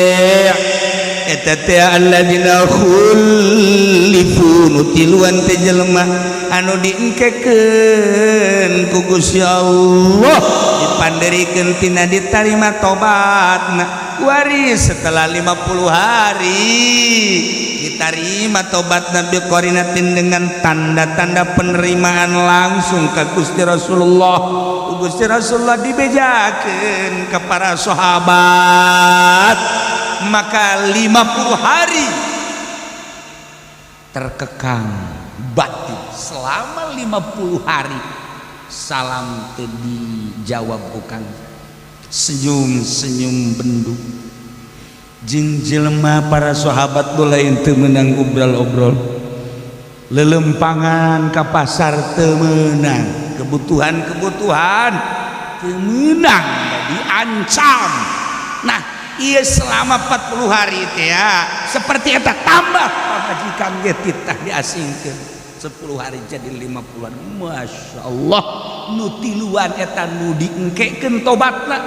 Eta teh alladzina khulifu, nu tiluan teh jelema anu diengkekeun ku Gusti Allah, dipanderikeun tina ditarima tobatna. Waris setelah 50 hari diterima tobat Nabi qorinatin, dengan tanda-tanda penerimaan langsung ke Gusti Rasulullah. Gusti Rasulullah dibejakeun ke para sahabat. Maka 50 hari terkekang batin, selama 50 hari salam teu dijawab, bukan senyum-senyum bendu jeung jelema. Para sahabat lain teu meunang obrol-obrol, lelempangan ka pasar teu meunang, kebutuhan-kebutuhan teu meunang, diancam. Nah, iya, selama 40 hari teh ya seperti eta, tambah pamajikan ge titah diasingkeun. 10 hari jadi 50 hari. Masya Allah nu tiluan eta nu diengkekeun tobatna.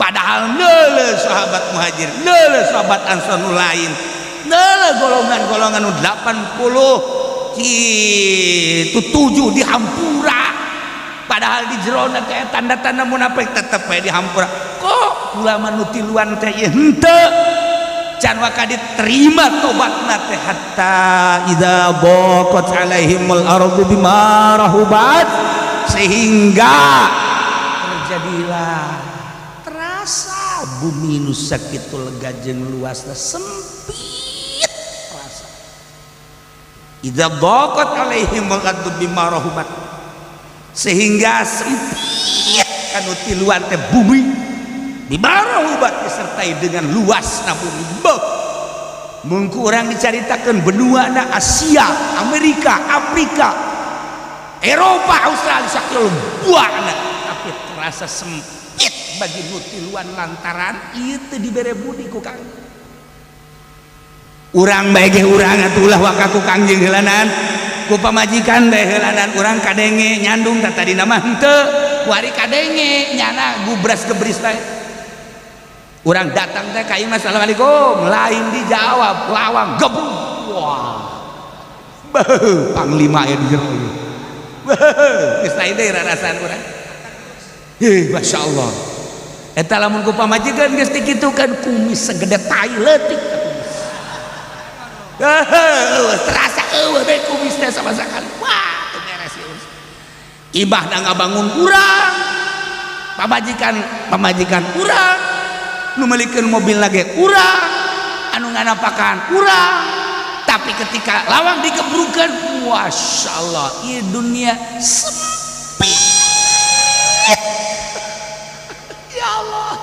Padahal neuleuh sahabat muhajir, neuleuh sahabat ansor nu lain, neuleuh golongan-golongan nu 80 kitu 7 dihampura. Padahal di jerona teh tanda-tanda munafik tetep we dihampura. Kok ulama nu tiluan teh ieu henteu can waka diterima tobatna teh hatta idza baqat alaihimul ardu bima rahubat, sehingga terjadilah terasa bumi nu sakitu lega jeung luasna sempit terasa. Idza daqat alaihimul ardu bima rahubat, sehingga sempit kanu tiluan teh bumi bima rahubat disertai dengan luasna bumi. Beuh, mun ku urang dicaritakeun benuana Asia, Amerika, Afrika, Eropa, Australia sakieu buana, tapi terasa sempit bagi nu tiluan lantaran ieu teu dibere budi ku Kang. Urang bae ge urang atuh ulah waka ku Kangjeng heulanan, ku pamajikan bae heulanan urang kadenge nyandung tah tadina mah henteu, kuari kadenge nyana gubras gebris bae. Urang datang teh ka imah assalamualaikum, lain dijawab, lawang gebung. Wah. Beuh, panglima aya di jero ieu. Beuh, geus lain deui rarasaan urang. Hih, Masya Allah. Eta lamun ku pamajikan geus dikitukeun kumis segede tai leutik. Terasa eueuh deui kumis teh sama sekali. Wah, teu beres ieu. Ibahna ngabangun urang, pamajikan urang, nu meulikeun mobil lagi urang, anu nganapakan urang. Tapi ketika lawang digebrukeun, Masya Allah, ieu dunia sempit. Ya Allah,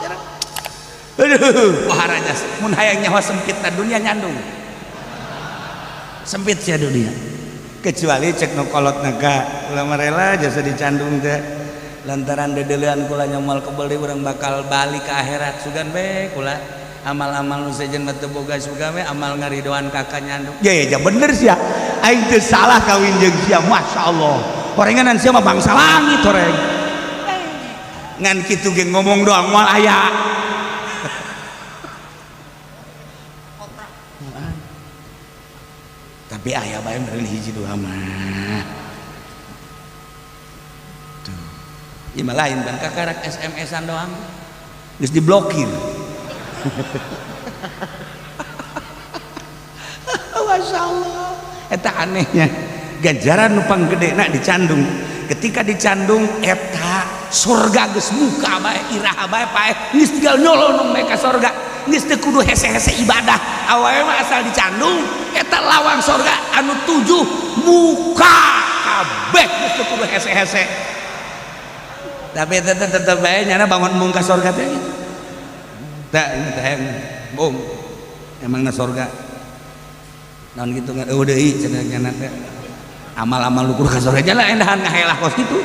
aduh, paharanya mun hayang nyawa sempit na dunia nyandung. Sempit sia dunia. Kecuali cek nu kolot naga, ulah rela jasa dicandung teh. Lantaran dedelean kula nyamal kebeli urang bakal balik ke akhirat sugan we kula amal-amal nu sejen mah teu boga sugan we amal ngaridoan kakak nyandung. Ya ya bener sia. Aing teu salah kawin jeung sia, masyaallah. Horenganan sia mah bangsa langit horeng. Ngan kitu ge ngomong doang moal aya. Tapi aya bae meureun hiji dua mah. Tuh. Ieu mah lain ban kakarak SMS-an doang. Geus diblokir. Masya Allah. Eta anehnya. Ganjaran nu panggedena dicandung. Ketika dicandung eta surga geus muka bae iraha bae paeh geus tinggal nyolonong bae ka surga. Geus teu kudu hese-hese ibadah. Awewe mah asal dicandung eta lawang surga anu 7 muka kabeh geus teu kudu hese-hese. Tapi eta tetep bae nyana bangun mung ka surga teh gitu. Tah ini teh bung emangna surga. Naon kitu eueuh deui cenah nyana teh. Amal-amal lu kudu ka surga jalan endahan ngahelah kos kitu.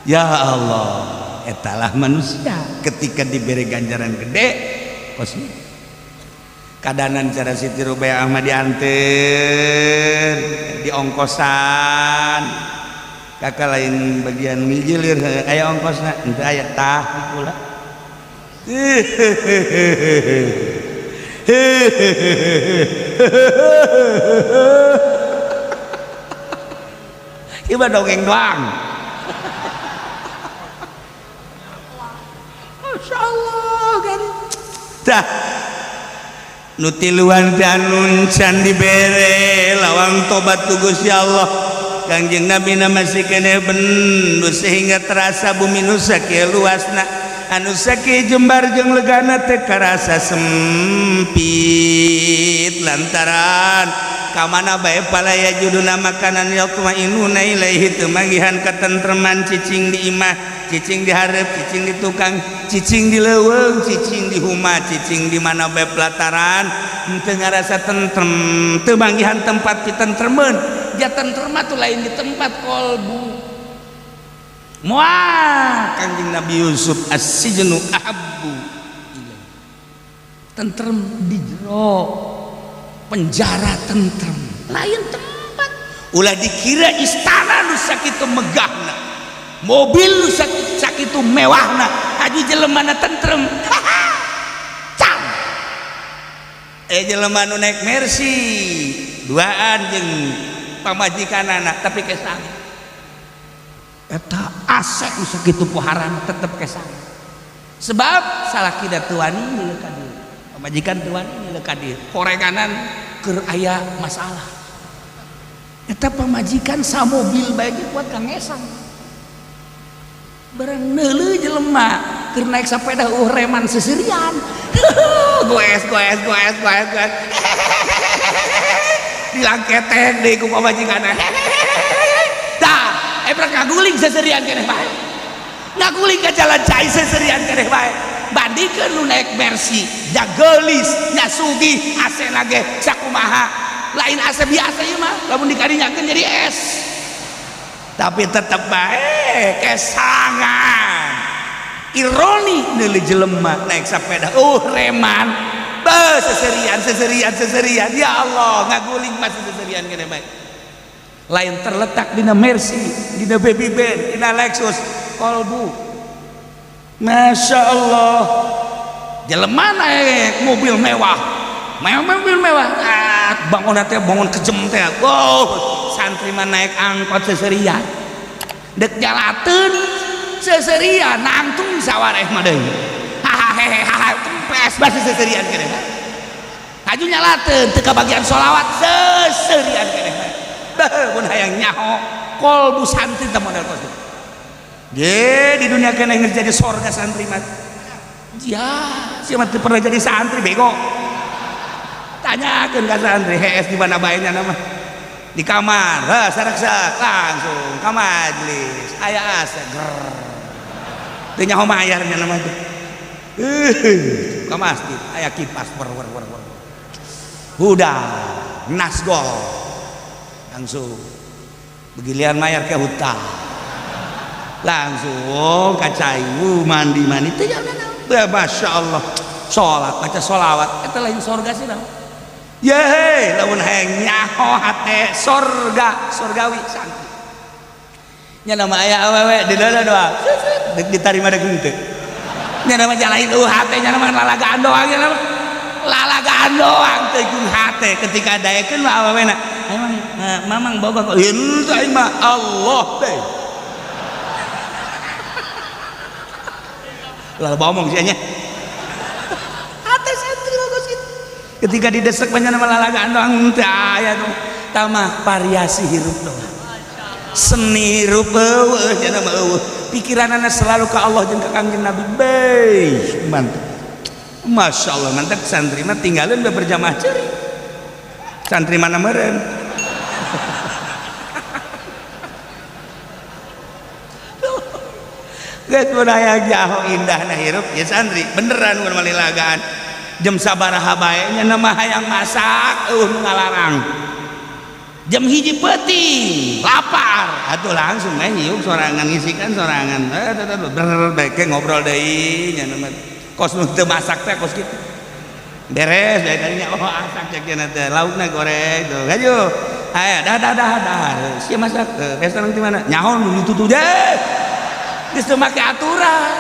Ya Allah, etalah manusia ketika diberi ganjaran gede kos kadanan cara Siti Rubiah mah dianter diongkosan kakak lain bagian ngijilir aya ongkosna henteu aya tah pula. Ieu mah dongeng doang. Masya Allah kan. Dah nu tiluan teh anu can dibere lawang tobat ku Gusti Allah. Kangjeng Nabi na masih keneh bendu sehingga terasa bumi nu sakieu luasna anu sakieu jembar jeung legana teh karasa sempit lantaran kamana bae palaya juduna makanan yatmainuna ilaihi teu manggihan katentreman cicing di imah, cicing di hareup, cicing di tukang, cicing di leuweung, cicing di huma, cicing di mana bae pelataran henteu ngarasa tentrem, teu manggihan tempat pitentremeun. Ja tentrem mah tuh lain di tempat kolbu. Moal Kangjeng Nabi Yusuf as-sijnu ahabbu ilaih. Tentrem di jero penjara tentrem. Lain tempat. Ulah dikira istana nu sakitu megahna, mobil nu sakitu mewahna, aju jelemana tentrem. Cam. Jelema nu naik Mercy duaan jeung pamajikanana tapi kesang. Eta AC nu sakitu poharana tetep kesang. Sebab salakina teu wani milu ka dieu. Pamajikan teu wani milu ka dieu. Korenganan keur aya masalah. Eta pamajikan samobil bae ge kuat ka ngesang. Barang neuleuh jelema keur naik sepeda reman seserian. Goes goes goes goes goes. Dilangketek deui ku pamajikanna. Tah, eprek ngaguling seserian keneh bae. Ngaguling ka jalan cai seserian keneh bae. Bandingkeun nu naik Mercy, nya geulis, nya sugih, AC na ge sakumaha. Lain AC biasa ieu mah, lamun dikarinyakeun jadi es. Tapi tetep bae kesangan. Ironi neuleuh jelema naik sepeda, reman. Beuh seserian seserian seserian. Ya Allah, ngaguling masih seserian keneh bae. Lain terletak dina Mercy, dina Baby Band, dina Lexus, kolbu. Masya Allah. Jelema naik mobil mewah, mobil mewah, bangun teh bangun kejem teh. Wow, santri mah naik angkot seserian, dek jalateun seserian, nangtung sawareh mah deui. Hahaha, kempes basi seserian keneh. Haju nyalateun teu kabagian sholawat seserian keneh. Beuh, mun hayang nyaho kolbu santri teh model kos. Ge di dunia keneh geus jadi sorga santri mah. Ya, sia mah teu pernah jadi santri bego. Tanyakeun ka santri, hees di mana bae nya mah. Di kamar, heuh sareksak langsung ka majlis, aya AC ger. Teu nyaho mayar nya mah teh. Ka masjid aya kipas wer wer wer wer. Udah, nasgol. Langsung begilian mayar ke hutang. Langsung ka cai mandi-mandi teh ya, Masya Allah. Salat baca sholawat eta lain sorga sih naon. Yehe, lamun hayang nyaho hate sorga, sorgawi santri. Nya nama aya awewe di dalam doa. Dek ditarima dek henteu. Nya nama jalain eueuh hate nya nama lalagaan doang nya nama. Lalagaan doang teu jeung hate ketika daekeun mah awewena. Emang mamang boga kok henteu aing mah Allah teh. Lalu ngomong sih nya. Hate santri bagus gitu. Ketika didesek banyak nama lalagaan doang teu aya tuh. Tamah variasi hirup doang. Seni hirup eueuh nya mah eueuh. Pikiranana selalu ke Allah jeung ka Kangjeng Nabi. Beuh, mantap. Masya Allah, mantap santri mah tinggalin udah berjamaah ceri. Santri mana meureun? Geus mun hayang jaho indahna hirup ya santri beneran mun malilagaan. Jam sabaraha bae nya mah hayang masak eueuh nu ngalarang. Jam 1 peuting lapar atuh langsung we nyiuk sorangan ngisikan sorangan. Ber bae ngobrol deui nya mah. Kos nu teu masak teh kos kitu. Beres bae kadinya oh asak cek cenah teh laukna goreng tuh. Hayu. Aya dah dah dah dah. Sia masak beres nang di mana? Nyaho nu ditutup deh. Geus teu make aturan.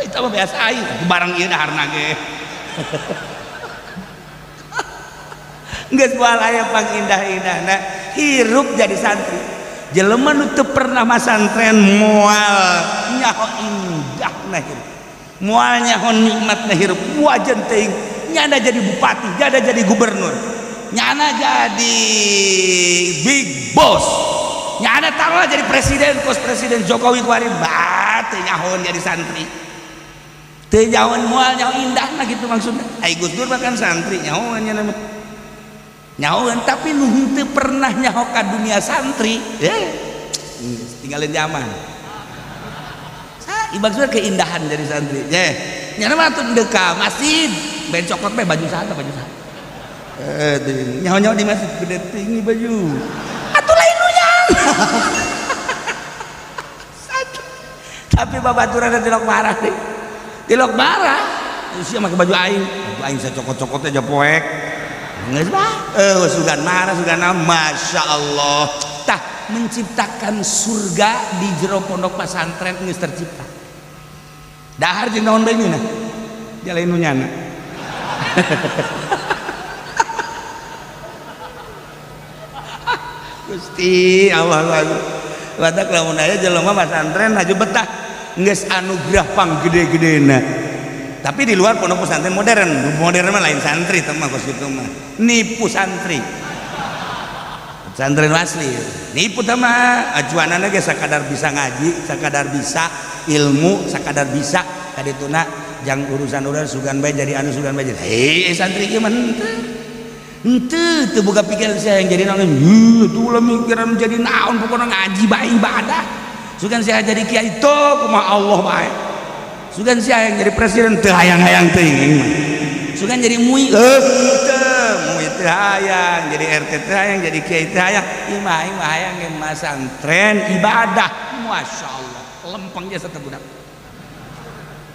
Itu mah biasa aing barang ieu daharna ge. Geus moal aya pangindah-indahna hirup jadi santri. Jelema nu teu pernah masantren moal nyaho indahna hirup. Moal nyaho nikmatna hirup. Wajan teuing nyana jadi bupati, nyana jadi gubernur, nyana jadi big boss. Nyana taruhlah jadi presiden, kos presiden Jokowi kuari bat teu nyahoan jadi santri. Teu nyahoan moal nyaho indahna gitu maksudna. Ai Gus Dur mah kan santri nyahoan nya mah. Nyahoan tapi nu henteu pernah nyaho ka dunia santri. Tinggalin zaman. Maksudnya keindahan dari santri. Ye, nyana mah atuh deuk ka masjid, ben cokot bae baju sana, baju sana. Nyaho-nyaho di masjid gede tinggi baju. Atuh lain nu nyaho. Tapi babaturan tilok marah deh. Tilok marah. Sia make baju aing. Baju aing sacokot-cokot aja poek. Geus sugan marah sugan Masya Allah. Tah menciptakan surga di jero pondok pesantren geus tercipta. Dahar jeung naon bae ngeunah? Dia lain nu nyana. Gusti Allah watak lamun aya jelema pesantren haju betah geus anugerah panggede-gedena. Tapi di luar pondok pesantren modern, modern mah lain santri teh mah kos kitu mah. Nipu santri. Pesantren asli. Nipu teh mah ajuanana ge sakadar bisa ngaji, sakadar bisa ilmu, sakadar bisa kadituna jang urusan-urusan sugan bae jadi anu sugan bae jadi. Hei santri ieu mah henteu. Henteu teu boga pikiran saya yang jadi naon. Heuh tuh ulah mikiran jadi naon pokona ngaji bae ibadah. Sugan saya jadi kiai teu kumaha Allah bae. Sugan sia yang jadi presiden teu hayang-hayang teuing mah. Sugan jadi MUI teu, MUI teu hayang, jadi RT teu hayang, jadi kiai teu hayang. Ieu mah aing mah hayang ge masantren ibadah. Masyaallah, lempeng jasa teh budak.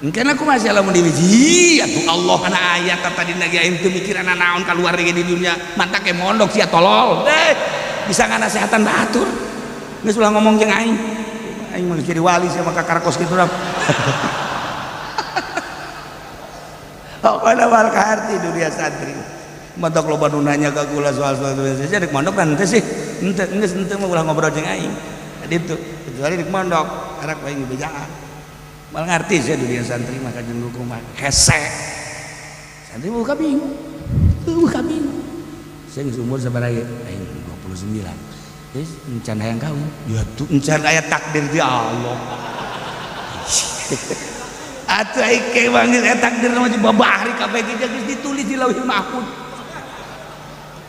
Engke aku masih lamun dibiji atuh Allah kana ayat tadi ge aing teu mikiran naon kaluar ge di dunia, mantak ge mondok sia tolol. Deh, bisa nganasehatan batur. Geus ulah ngomong jeung aing. Aing mah jadi wali sia mah kakarkos kitu dah. Pokoknya wal kaharti dunia santri. Mantak loba nu nanya ka kula soal-soal dunia santri, dek mondok kan henteu sih. Henteu geus henteu mah ulah ngobrol jeung aing. Jadi itu kecuali dek mondok, arak aing bejaan. Mal ngarti sih dunia santri mah kajen kumaha hese. Santri buka bingung. Buka bingung. Saya geus umur sabaraha ieu? Aing 29. Geus encan hayang kawin. Ya tuh encan aya takdir di Allah. Atuh aing ke manggil eta takdir mah babahari kabeh ge geus ditulis di Lauhil Mahfuz.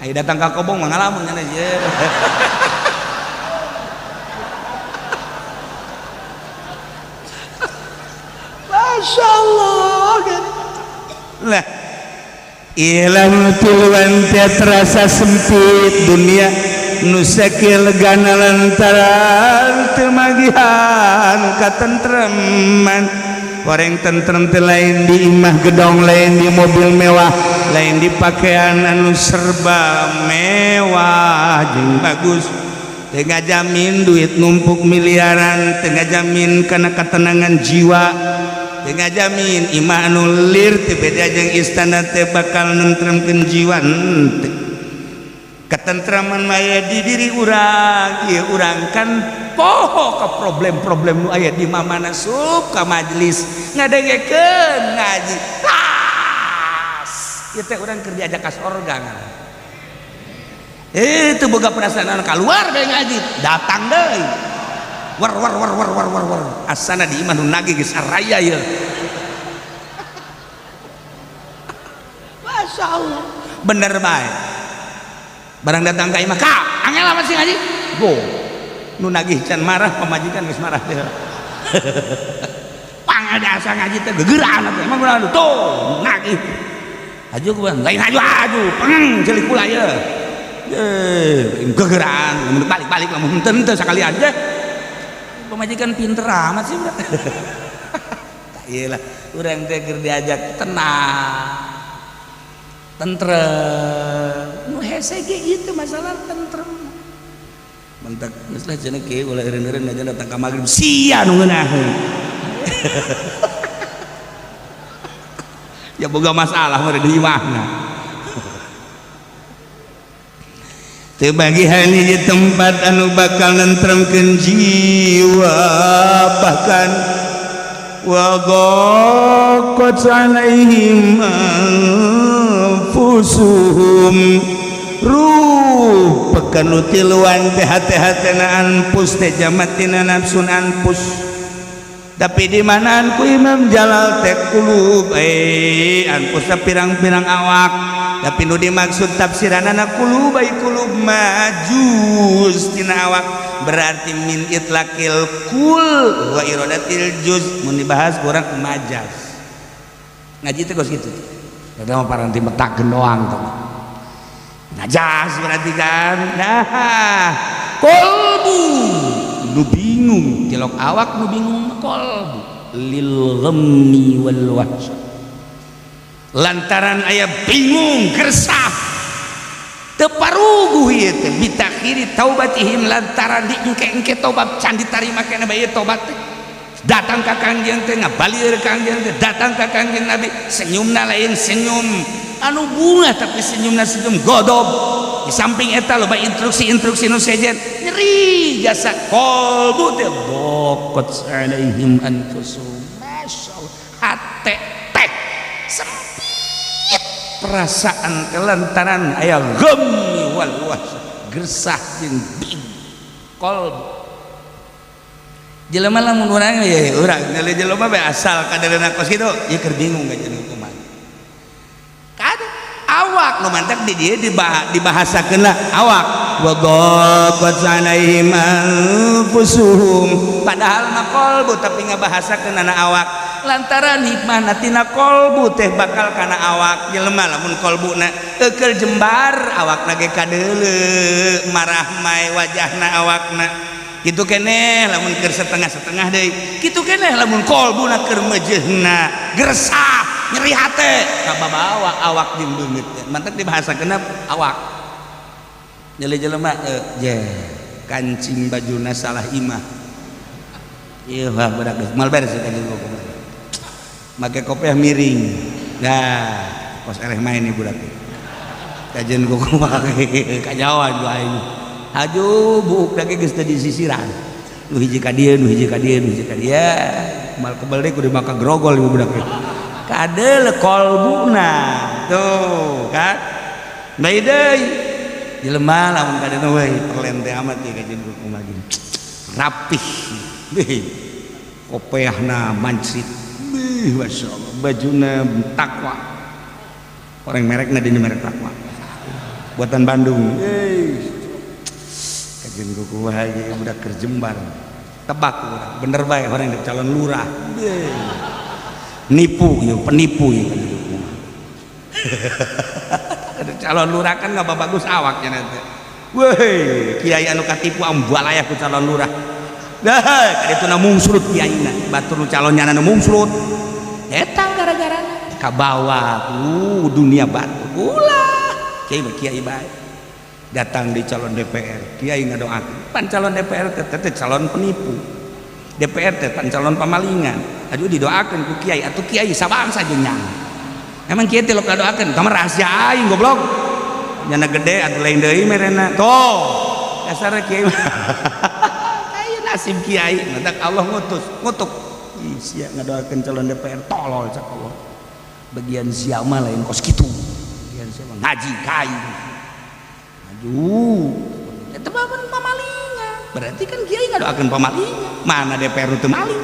Ayo datang ka kobong mah ngalamun nya ye. Masya Allah. Lah ilang tiluan teh terasa sempit dunia nu sakieu legana lantaran teu magihan katentreman. Goreng tentrem teh lain di imah gedong, lain di mobil mewah, lain di pakaian anu serba mewah jeung bagus. Teu ngajamin duit numpuk miliaran, teu ngajamin kana ketenangan jiwa, teu ngajamin imah anu lir teu beda jeung istana teh bakal nentremkeun jiwa henteu. Ketentraman maya di diri urang, ieu urang kan poho ke problem-problem nu aya di mamana sup ka majelis ngadengekeun ngaji tas ieu teh urang keur diajak ka sorga ngaran teu boga perasaan keluar bae ngaji datang deui war war war war war war war asana di imah nu nagih geus araya ieu. Masya Allah bener bae barang datang ka imah ka angel amat sih ngaji go nu nagih can marah pamajikan geus marah teh. Pangada asa ngaji teh gegeraan atuh emang kunaon tuh nagih haju ku lain haju haju peng ceuli kula ye ye gegeraan mun balik-balik lamun henteu henteu sakalian teh pamajikan pinter amat sih budak. Tah ieu lah urang teh keur diajak tenang tentrem nu hese ge ieu masalah tentrem mentak geus lah cenah kieu ulah eureun-eureun ngajan datang ka magrib sia nu ngeunaheun. Ya boga masalah mah di imahna. Teu bagihan hiji tempat anu bakal nentremkeun jiwa bahkan wa dhaqat alaihim anfusuhum ruh pekan nu tiluan teh hate-hatena anfus teh jamatina nafsun anfus. Tapi di manaan ku Imam Jalal teh kulub anfus pirang-pirang awak tapi nu dimaksud tafsiranana kulub ai kulub majuz tina awak berarti min itlaqil kul wa iradatil juz mun dibahas kurang majaz ngaji teh geus kitu eta mah paranti metakeun doang teh najas berarti kan. Nah kolbu nu bingung tilok awak nu bingung kolbu lil ghammi wal wahsy lantaran aya bingung gersah Teu paruguh ieu teh bitakhiri taubatihim lantaran diengke-engke tobat can ditarima keneh bae tobat teh. Datang ka Kangjeng teh ngabalir Kangjeng teh, datang ka Kangjeng Nabi senyumna lain senyum anu bunga tapi senyumna senyum godob. Di samping eta loba instruksi-instruksi nu sejen nyeri jasa qalbu teh daqat alaihim anfusuhum. Masyaallah hate teh sempit perasaan kelantaran aya ghammi wal wahsyah gersah jeung bingung qalbu. Jelema lamun urang ya urang nilai jelema bae asal kadeuleunan kos kitu ieu keur bingung kajeun kumaha. Kada awak nu mantak di dieu dibahasakeun lah awak wa daqat alaihim anfusuhum padahal mah qalbu tapi ngabahasakeun ana awak lantaran hikmahna tina qalbu teh bakal kana awak jelema lamun qalbuna eukeul jembar awakna ge kadeuleu marah mae wajahna awakna kitu keneh lamun keur setengah-setengah deui kitu keneh lamun qalbuna keur meujeuhna gersah nyeri hate kababawa awak jeung beungeut mantak dibahasakeun awak nyeli jelema je kancing bajuna salah imah ieu wah budak geus moal beres eta jeung kumaha make kopiah miring nah kos eleh main ieu budak kajeun kumaha kanyawan ku aing haju buuk lagi geus teu disisiran nu hiji ka dieu nu hiji ka dieu nu hiji ka dieu mal kebel deui kudu maka grogol ieu budak kadeul qalbuna tuh kan bae deui jelema lamun kadeuna we perlen teh amat ieu kajeun kumaha rapih beuh kopeahna mancrit beuh masyaallah bajuna takwa orang merekna dini merek takwa buatan Bandung euy kajeun kumaha ieu budak keur jembar tebak budak bener bae orang calon lurah nipu ieu penipu ieu calon lurah kan nggak bagus awaknya nanti weh kiai anu katipu ambalayah ku calon lurah dah kaditu na mungsrut kiaina batur nu calonnya nu mungsrut eta gara-garana kabawa dunia batu ulah kiai mah kiai bae datang di calon DPR kiai ngadoakeun pan calon DPR teh teh calon penipu DPR teh pan calon pamalingan aduh didoakeun ku kiai atuh kiai sabangsa jeung nyang emang kiai teh lok ngadoakeun tah rahasia aing goblok nyana gede atuh lain deui merena tuh dasar kiai aya nasib kiai mantak Allah ngutus ngutuk ih sia ngadoakeun calon DPR tolol cak Allah bagian sia mah lain kos kitu bagian sia mah ngaji ka aing aduh eta mah pamalingan berarti kan kiai ngadoakeun pamalingan mana DPR teu maling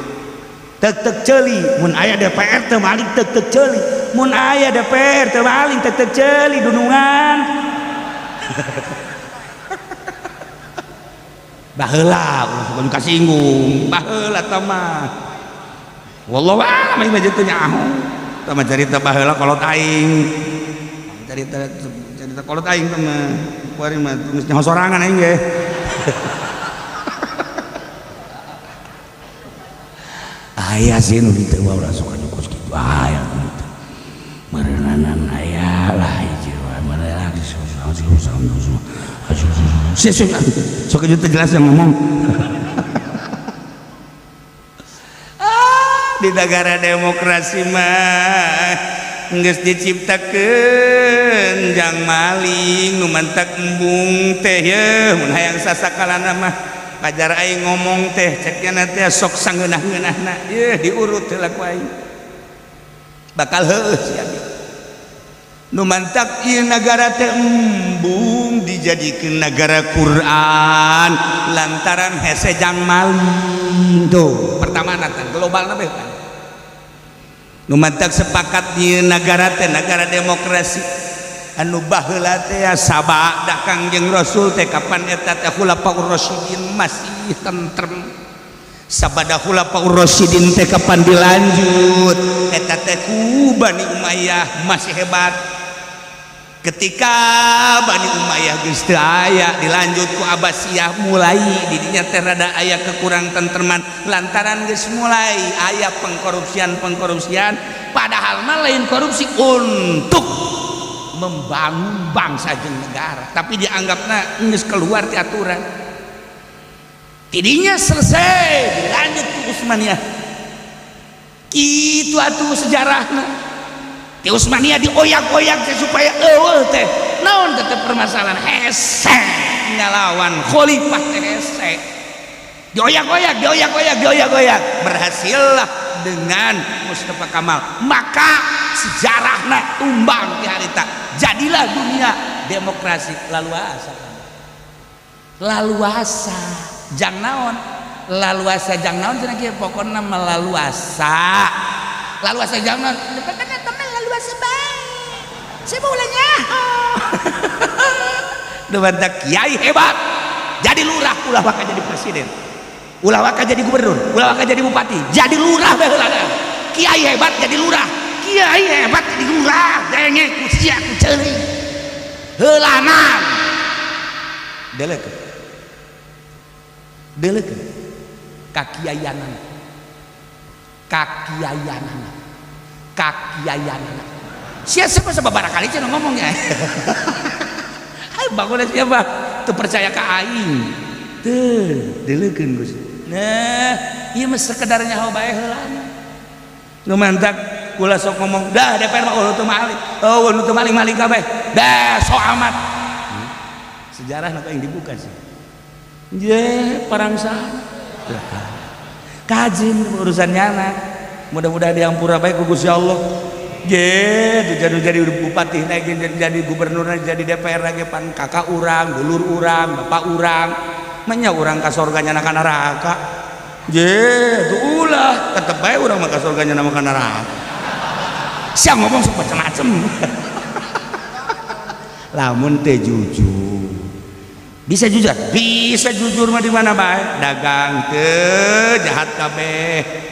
tek-tek ceuli mun aya DPR teu maling tek-tek ceuli mun aya DPR teu maling tek-tek ceuli dunungan baheula ulah suka kasinggung baheula tah mah wallahu a'lam ieu mah teu nyaho tah mah carita baheula kolot aing carita carita kolot aing tah mah kuari mah geus nyaho sorangan aing ge aya sih nu dieu mah ulah suka kos kitu aya nu dieu meureunanan aya lah hiji wae meureunang sok teu jelas yang ngomong di negara demokrasi mah geus diciptakeun jang maling nu mantak embung teh yeuh mun hayang sasakalana mah pajar aing ngomong teh ceknya teh sok sangeunah-ngeunahna yeuh diurut heula ku aing bakal heueuh sia nu mantak ieu nagara teh embung dijadikeun nagara Quran lantaran hese jang maling tuh pertama natan globalna beh kan nu mantak sepakat ieu nagara teh nagara demokrasi anu baheula teh sabada Kangjeng Rasul teh kapan eta teh Khulafaur Rasyidin masih tentrem sabada Khulafaur Rasyidin teh kapan dilanjut eta teh ku Bani Umayyah masih hebat ketika Bani Umayyah geus teu aya dilanjut ku Abbasiyah mulai didinya teh rada aya kekurang tentreman lantaran geus mulai aya pengkorupsian-pengkorupsian padahal mah lain korupsi untuk Membangun bangsa jeung negara, tapi dianggapna geus keluar ti aturan. Tidinya selesai, dilanjut ke Utsmaniyah. Kitu atuh sejarahna. Di Utsmaniyah dioyak-oyak teh supaya eueuh teh. Naon teh permasalahan? Hese ngalawan khalifah teh hese. Dioyak-oyak, dioyak-oyak, dioyak-oyak. Berhasillah dengan Mustafa Kamal. Maka sejarahna tumbang di harita. Jadilah dunia demokrasi laluasa. Laluasa jang naon? Laluasa jang naon cenah kieu, pokona melaluasa. Laluasa jang naon? Pokona teman laluasa bae. Saya mau ulah nyaho. Kiai hebat. Jadi lurah, ulah waka jadi presiden. Ulah waka jadi gubernur, ulah waka jadi bupati, jadi lurah bae heula. Kiai hebat jadi lurah. Kiai hebat jadi lurah. Denge ku sia ku ceurik. Heulanan. Delekeun. Delekeun. Kakiaianan. Kakiaianan. Kakiaianan. Sia siapa sababaraha kali cenah ngomongnya. Ayo bangun siapa? Teu percaya ka aing. Teu, delekeun Gus. Nah, ieu mah sekedar nyaho bae heulana. Nu mantak kula sok ngomong, dah DPR mah oh teu maling. Oh nu teu maling-maling kabeh. Dah sok amat. Sejarah nu yang dibuka sih. Je parangsana. Kajin urusan nyana. Mudah-mudahan diampura bae ku Gusti Allah. Je, jadi bupati lagi, jadi gubernur, jadi DPR lagi pan kakak urang, dulur urang, bapak urang, menya urang ka sorga nyana ka neraka. Je, tuh ulah, tetep bae urang mah ka sorga nyana ka neraka. Sia ngomong sok macem-macem. Lamun teh jujur. Bisa jujur? Bisa jujur mah di mana bae? Dagang teu jahat kabeh.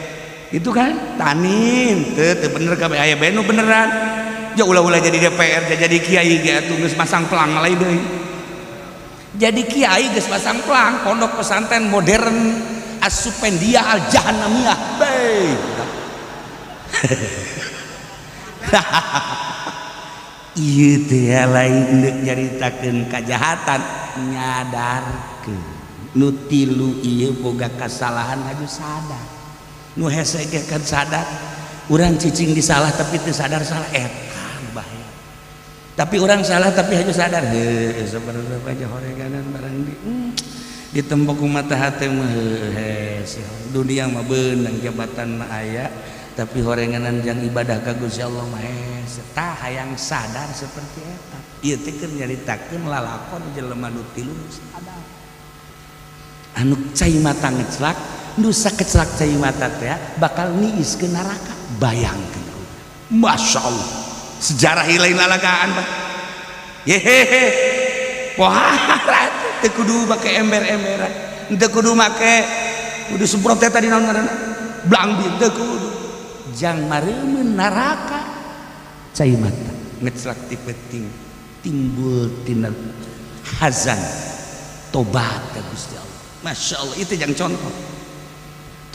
Itu kan tanin teu teu bener kabeh, aya bae nu beneran. Ja ulah-ulah jadi DPR, jadi kiai ge atuh geus masang pelang lain deui. Jadi kiai geus pasang pelang pondok pesantren modern As-Supendia Al-Jahannamiyah. Bae. Ieu teh lain deuk nyaritakeun kajahatan, nyadarkeun nu tilu ieu boga kasalahan aju sadar. Nu hese ge kan sadar, urang cicing di salah tapi teu sadar salah, eta nu bahaya. Tapi urang salah tapi haju sadar, heuh sabarapa aja horeganan barang di ditembok ku mata hate mah hese. Dunia mah beunang, jabatan mah aya, tapi horenganan jang ibadah ka Gusti Allah mah hese. Tah hayang sadar seperti eta. Ieu teh keur nyaritakeun lalakon jelema nu tilu sadar. Anu cai mata ngeclak, nu sakeclak cai mata teh bakal niis ke neraka. Bayangkeun. Masya Allah. Sejarah lain lalagaan Pak. Yehehe. Wah, teu kudu make ember-emberan. Teu kudu make kudu semprot teh tadi naon ngaranna? Blangbir teu kudu. Jang mareumeun neraka. Cai mata ngeclak ti peuting timbul tina hazan tobat ka Gusti Allah. Masya Allah, itu yang contoh.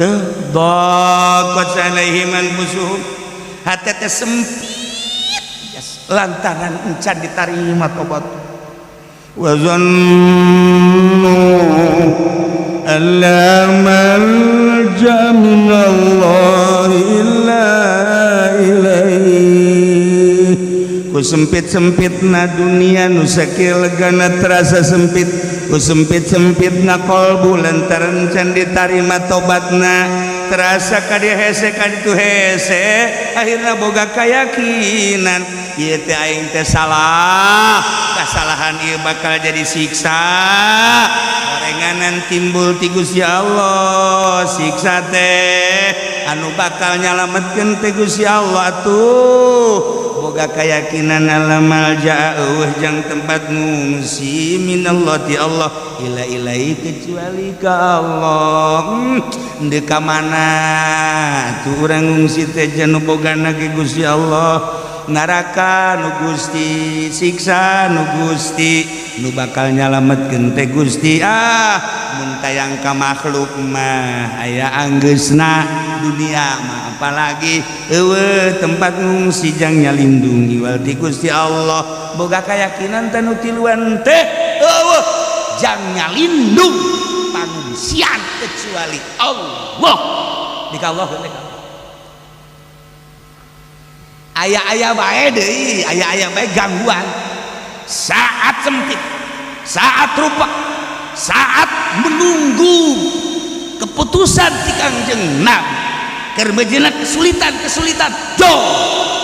Teu daqat alaihim anfusuhum, hate teh sempit lantaran encan ditarima tobat. Wa zannu alla malja minallahi illa ilaihi. Ku sempit-sempitna dunia nu sakieu legana terasa sempit, ku sempit-sempitna kolbu lantaran can ditarima tobatna terasa ka dieu hese ka ditu hese, akhirna boga keyakinan ieu teh aing teh salah, kasalahan ieu bakal jadi siksa. Horenganan timbul ti Gusti Allah, siksa teh anu bakal nyalametkeun teh Gusti Allah. Atuh boga keyakinan alla malja eueuh jang tempat ngungsi minallah ti Allah illa ilaihi kecuali ka Allah. Deuk ka mana tuh urang ngungsi teh nu bogana ge Gusti Allah, neraka nu Gusti, siksa nu Gusti, nu bakal nyalametkeun teh Gusti. Ah, mun tayang ka makhluk mah aya anggeusna. Dunia mah apalagi euweuh tempat ngungsi jang nyalindungi wal ti Gusti Allah. Boga keyakinan teh nu tiluan teh euweuh jang nyalindung pangungsian kecuali Allah. Di Allah teh aya-aya bae deui, aya-aya bae gangguan saat sempit, saat rupak, saat menunggu keputusan ti Kangjeng Nabi keur mejeuna kesulitan-kesulitan. Jo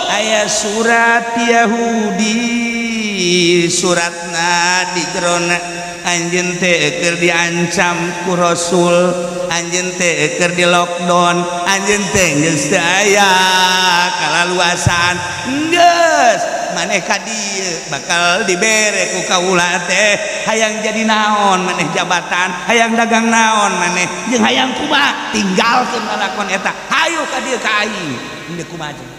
aya surat Yahudi, suratna di jerona anjeun teh keur diancam ku Rasul, anjeun teh keur di lockdown, anjeun teh geus teu aya kalaluasaan, geus maneh ka dieu bakal dibere ku kaula teh. Hayang jadi naon maneh jabatan, hayang dagang naon maneh, jeung hayang kumaha, tinggalkeun lalakon eta, hayu ka dieu ka aing. Henteu kumaha jeung.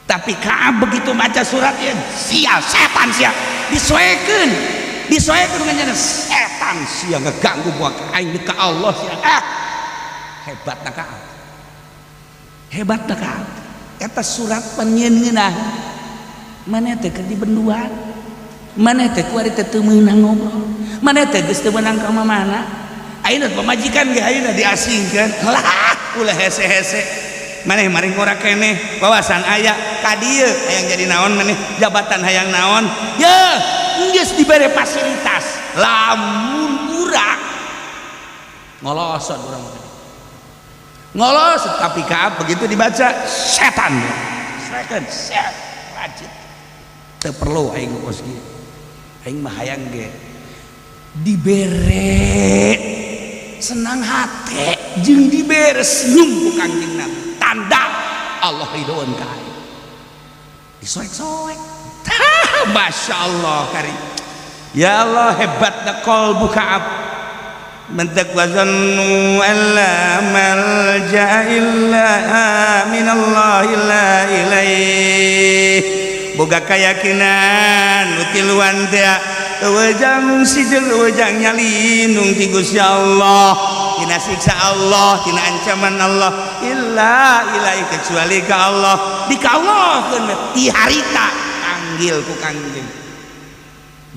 Tapi ka begitu maca suratnya, sia setan sia, disoekeun, disoekeun dengan setan sia, ngeganggu buat aing ka Allah sia. Ah, hebat na ka, hebat na ka. Eta surat panyeun ngeunah maneh teh keur dibenduan, maneh teh kuari teh teu meunang ngobrol, maneh teh geus teu meunang ka mana ayeuna, pamajikan ge ayeuna diasingkeun lah, ulah hese-hese maneh maring ngora keneh wawasan aya ka dieu. Hayang jadi naon maneh jabatan, hayang naon ye, geus dibere fasilitas. Lamun urang ngolosot, urang mah ngolos. Tapi ka begitu dibaca, setan setan set rajin teu perlu aing kos kieu, aing mah hayang ge dibere senang hati jeung dibere senyum ku Kangjeng Nabi, tanda Allah ridhoan ka aing. Disoek-soek. Masya Allah kari, ya Allah, hebat qalbu Ka'ab. Mentek wa zannu alla malja illa minallah illa ilaih. Boga keyakinan nu tiluan teh euweuh jang ngungsi jeung euweuh jang nyalindung ti Gusti Allah, tina siksa Allah, tina ancaman Allah, illa ilaih kecuali ka Allah. Di ka Allah ti harita panggil ku Kangjeng.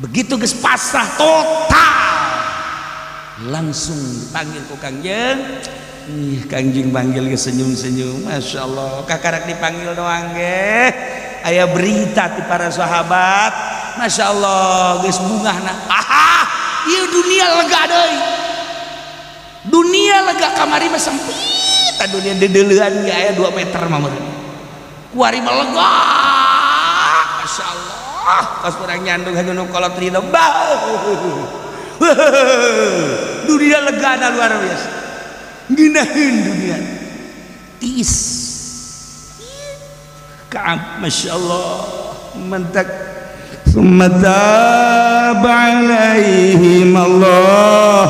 Begitu geus pasrah total, langsung dipanggil ku Kangjeng. Ih, Kangjeng panggil ke senyum-senyum, Masya Allah. Kakarak dipanggil doang ge aya berita ti para sahabat, Masya Allah, geus bungahna. Aha, ieu dunia lega deui, dunia lega. Kamari mah sempit dunia, dedeleuan ge aya 2 meter mah meureun. Kuari mah lega, Masya Allah. Kos urang nyandung hanya nu kolot ridho bah. Dunia lega na luar biasa, ngeunaheun dunia tiis. Ka'ab, Masya Allah, mentak summa taba alaihim. Allah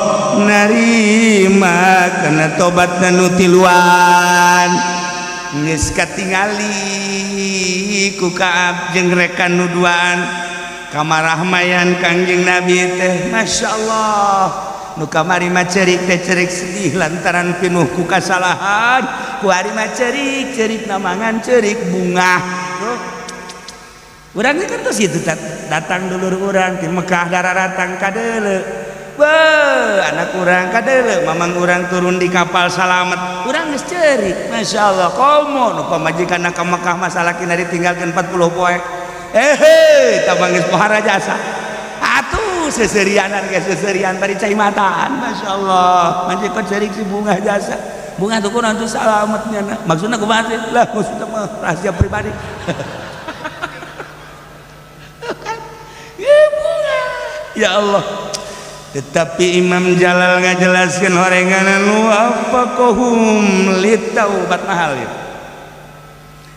narima kana tobat nu tiluan. Geus katingali ku Ka'ab jeung rekan nu duaan kamarahmayan Kangjeng Nabi teh, Masya Allah. Nu kamari mah cerik teh cerik sedih lantaran pinuh ku kasalahan, ku hari mah cerik cerik namangan cerik bungah. Tuh urang kan terus gitu datang dulur urang di Mekah, datang kadeuleu. Be, anak urang kadeuleu, mamang urang turun di kapal salamet, urang geus cerik, Masya Allah. Komo nu pamajikan ka Mekah, masalah kina ditinggalkeun 40 poe, eh tabang geus pohara jasa atuh, seserianan ge seserian bari cai mataan. Masya Allah, majikan cerik si bungah jasa, bungah tuh kunaon tuh salametnya. Maksudna kumaha sih lah? Maksudna mah rahasia pribadi kan ya, bunga ya Allah. Tetapi Imam Jalal ngajelaskeun horenganan wafaqahum litaubat mahal ya.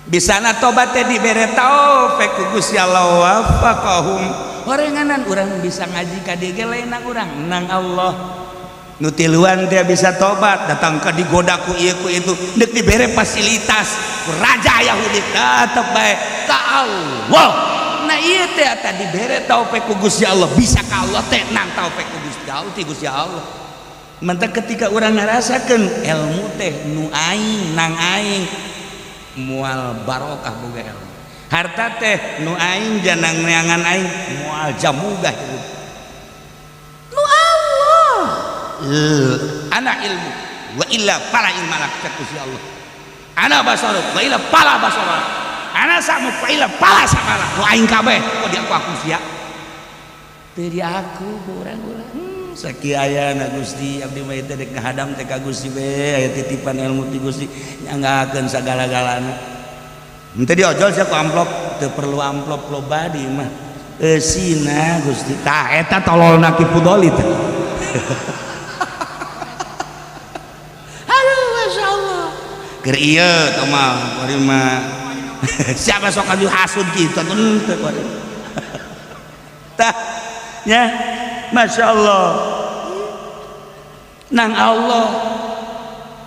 Bisana tobat teh dibere taufik ku Gusti Allah. Wafaqahum horenganan urang bisa ngaji ka dieu ge lain nang urang, nang Allah. Nu tiluan teh bisa tobat, datang ka digoda ku ieu ku itu, deuk dibere fasilitas ku raja Yahudi, tetep bae ka Allah. Nah, ieu teh tadi dibere taufik ku Gusti Allah, bisa ka Allah teh nang taufik ku Gusti Allah, ti Gusti Allah. Mantak ketika urang ngarasakeun ilmu teh nu aing nang aing moal barokah boga ilmu. Harta teh nu aing janang neangan aing moal jamuga hirup. Nu Allah. Ana ilmu wa illa fala ilma lak cek Gusti Allah. Ana basaruk wa illa fala basara. Ana samuk wa illa fala samala. Nu aing kabeh kok di aku sia. Teu di aku urang-urang. Sakieu ayana Gusti abdi mah teh dek ngahadam teh ka Gusti we aya titipan ilmu ti Gusti nyanggakeun sagala-galana. Henteu diojol sia ku amplop, teu perlu amplop loba di mah. Eusina Gusti. Tah eta tololna Ki Fudoli teh. Aduh masyaallah. Keur ieu teh mah kuari mah. Siapa sok aju hasud kitu atuh henteu kuari. Tah nya Masya Allah nang Allah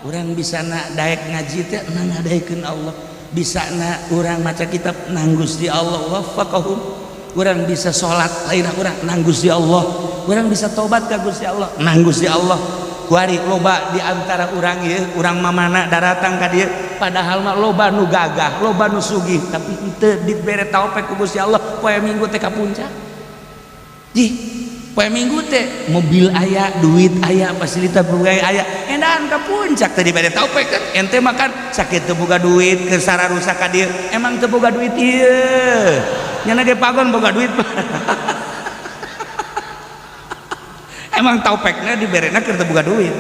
urang bisa na daek ngaji teh nang ngadaekeun Allah bisa na urang maca kitab nang Gusti Allah waffaqahum urang bisa salat lain urang nang Gusti Allah urang bisa tobat ka Gusti Allah nang Gusti Allah kuari loba di antara urang ieu urang mamana daratang ka dieu padahal mah loba nu gagah loba nu sugih tapi henteu dibere taufik ku Gusti Allah poe Minggu teh ka puncak jih poe Minggu teh mobil aya duit aya fasilitas berbagai aya endahan ka puncak teh dibere taufik kan ente makan sakit teu boga duit keur sararusak ka dieu emang teu boga duit ieu nyana ge pagon boga duit emang taufekna diberena keur teu boga duit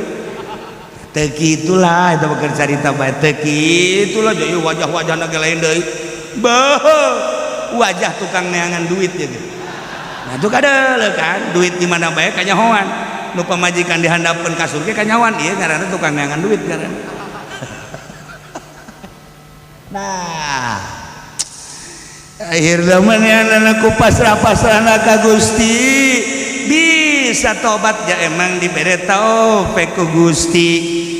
teu kitulah eta mah keur carita bae teu kitulah jadi wajah-wajahna ge lain deui beuh wajah tukang neangan duit ya gitu. Nah itu kadeuleuk kan duit di mana bae kanyahoan nu pamajikan dihandapeun kasur ge kanyahoan ieu ngaranna tukang neangan duit ngaranna. Nah akhirna manehna ku pasrah-pasrahna ka Gusti bisa tobat ya emang dibere taufik ku Gusti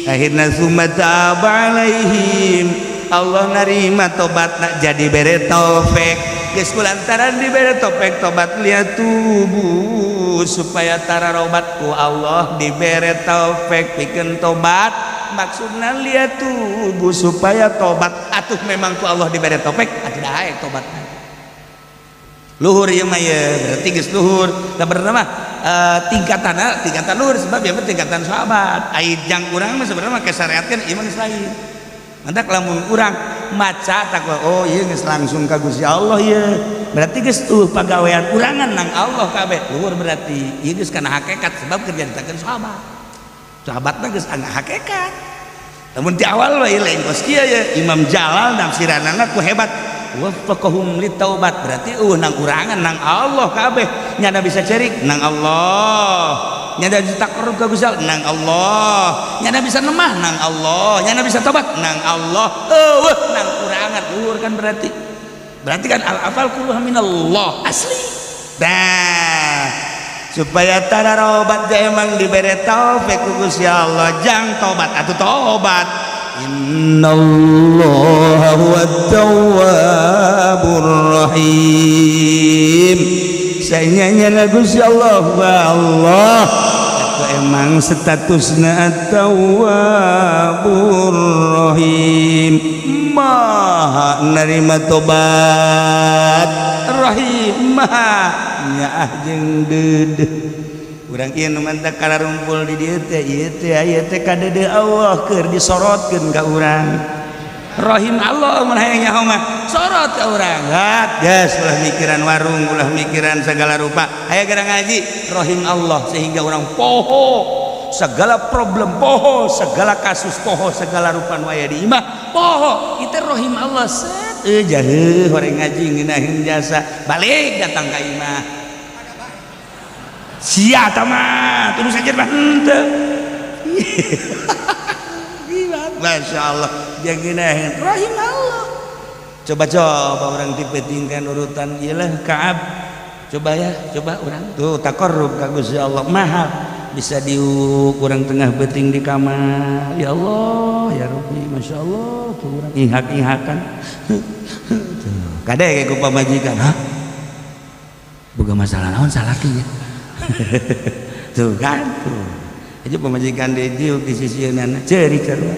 akhirna summa taba alaihim Allah narima tobatna jadi bere taufik geus kulantaran dibere taufik tobat liatubu supaya tararobat ku Allah dibere taufik pikeun tobat maksudna liatubu supaya tobat atuh memang ku Allah dibere taufik atuh daek tobatna luhur ieu mah ye berarti geus luhur da bener mah tingkatanna tingkatan luhur sebab ieu mah tingkatan sahabat ai jang urang mah sebenarnya mah kasyariatkeun ieu mah geus lain mantak lamun urang maca takwa oh ieu geus langsung ka Gusti Allah ieu berarti geus tuh pagawean urangan nang Allah kabeh luhur berarti ieu geus kana hakikat sebab keur nyaritakeun sahabat sahabatna geus ana hakikat lamun ti awal we lain kos kieu ye Imam Jalal nafsiranana ku hebat waffaqahum litaubat berarti nang urangan nang Allah kabeh nyana bisa cerik nang Allah nyana bisa takarrub ka Gusti Allah nang Allah nyana bisa nemah nang Allah nyana bisa tobat nang Allah eueuh nang urangan luhur kan berarti berarti kan al afal kulluha minallah asli dah supaya tararobat emang dibere taufik ku Gusti Allah jang tobat atuh tobat innallaha huwat tawwabur rahim saenyanya Gusti Allah wa Allah atuh emang statusna at-tawwabur rahim maha narima tobat rahim maha nyaah jeung deudeuh urang ieu nu mantak kararumpul di dieu teh ieu teh aya teh kadeudeuh Allah keur disorotkeun ka urang rahim Allah mun hayang nyaho mah sorot ka urang hat geus ulah mikiran warung ulah mikiran segala rupa aya gara ngaji rahim Allah sehingga urang poho segala problem poho segala kasus poho segala rupa nu aya di imah poho itu rahim Allah set jaheuh horeng ngaji ngeunaheun jasa balik datang ka imah sia tama terus aja mah henteu Masya Allah dia ngeunaheun rahim Allah coba-coba orang dipetingkan urutan iyalah Kaab coba ya coba orang tuh taqarrub ka Gusti Allah mahal bisa diuk urang tengah beting di kamar ya Allah ya Rabbi Masya Allah tuh urang ihak-ihakan kade kayak ku pamajikan hah boga masalah naon salaki ya tuh kan tuh Aja pamajikan deui di sisieunana ceurik sarua.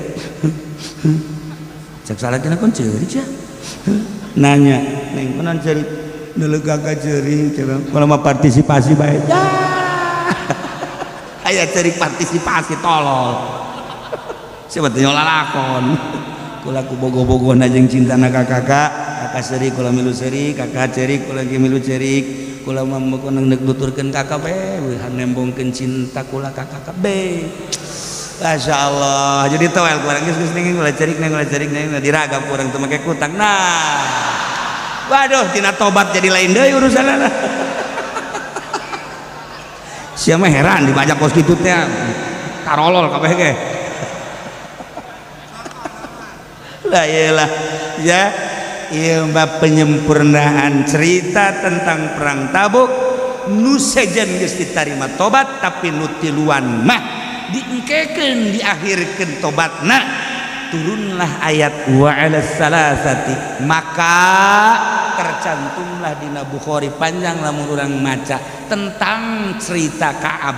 Cek salakina kon ceurik sia. Nanya, neng kunaon ceurik? Deuleu kakak ceurik cenah. Kalau mah partisipasi bae. Ya. Aya ceurik partisipasi tolol. Siapa teh lalakon. Kula ku bogo-bogona jeung cintana ka kakak, kakak seurik kula milu seurik, kakak ceurik kula ge milu ceurik. Kula mah mun deuk nuturkeun kakak bae, nembongkeun cinta kula ka kakak be. Masya Allah, jadi towel kurang geus geus neng kula ceurik neng kula ceurik neng diragap kurang teu make kutang. Nah, waduh tina tobat jadi lain deui urusanna. Sia mah heran dibajak kos kitu teh. Tarolol kabeh ge. Lah iyalah ya, ieu mah penyempurnaan cerita tentang perang Tabuk nu sejen geus ditarima tobat tapi nu tiluan mah diengkekeun diakhirkeun tobatna turunlah ayat wa 'alas salasati maka tercantumlah dina Bukhari panjang lamun urang maca tentang cerita Ka'ab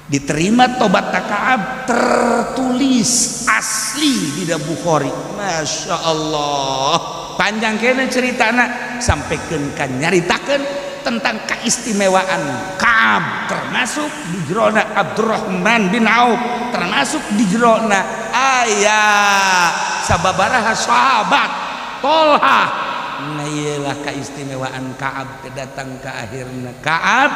diterima tobat Ka'ab tertulis asli di Bukhari. Masya Allah panjang kene ceritana sampaikan kan nyaritakeun tentang keistimewaan Ka'ab termasuk di jerona Abdurrahman bin Auf termasuk di jerona aya sababaraha sahabat Tolha. Nah iyalah keistimewaan Ka'ab datang ke akhirna Ka'ab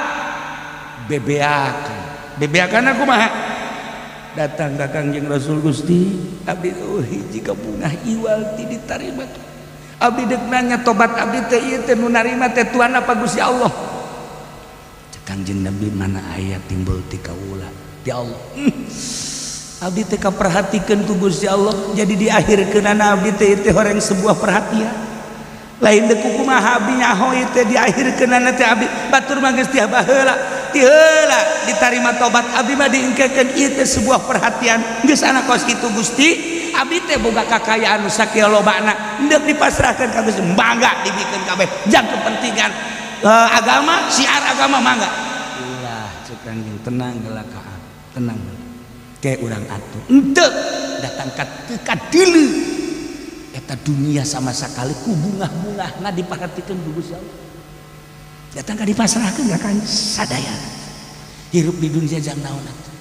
bebeakan bebeakan aku mah datang ka Kangjeng Rasul Gusti abdi oh hiji kabungah iwal ti ditarima abdi deuk nanya tobat abdi teh ieu teh nu narima teh Tuhan apa Gusti Allah. Cek Kangjeng Nabi mana aya timbul ti kaula ti Allah. Abdi teh kaperhatikeun ku Gusti Allah jadi diakhirkeunana abdi teh teh horeng sebuah perhatian lain deuk kumaha abdi nyaho ieu teh diakhirkeunana teh abdi batur mah geus ti baheula ti heula ditarima tobat abdi mah diengkekeun ieu teh sebuah perhatian geus ana kos kitu Gusti abdi teh boga kakayaan nu sakieu lobana deuk dipasrahkeun ka Gusti mangga dibikeun kabeh jang kepentingan agama syiar agama mangga ulah cek Kangjeng tenang heula ka tenang kayak urang atuh henteu datang ka teu kadeuleu eta dunia sama sekali ku bungah-bungahna diperhatikeun ku Gusti Allah datang ka dipasrahkeun ka Kangjeng sadaya hirup di dunia jang naon atuh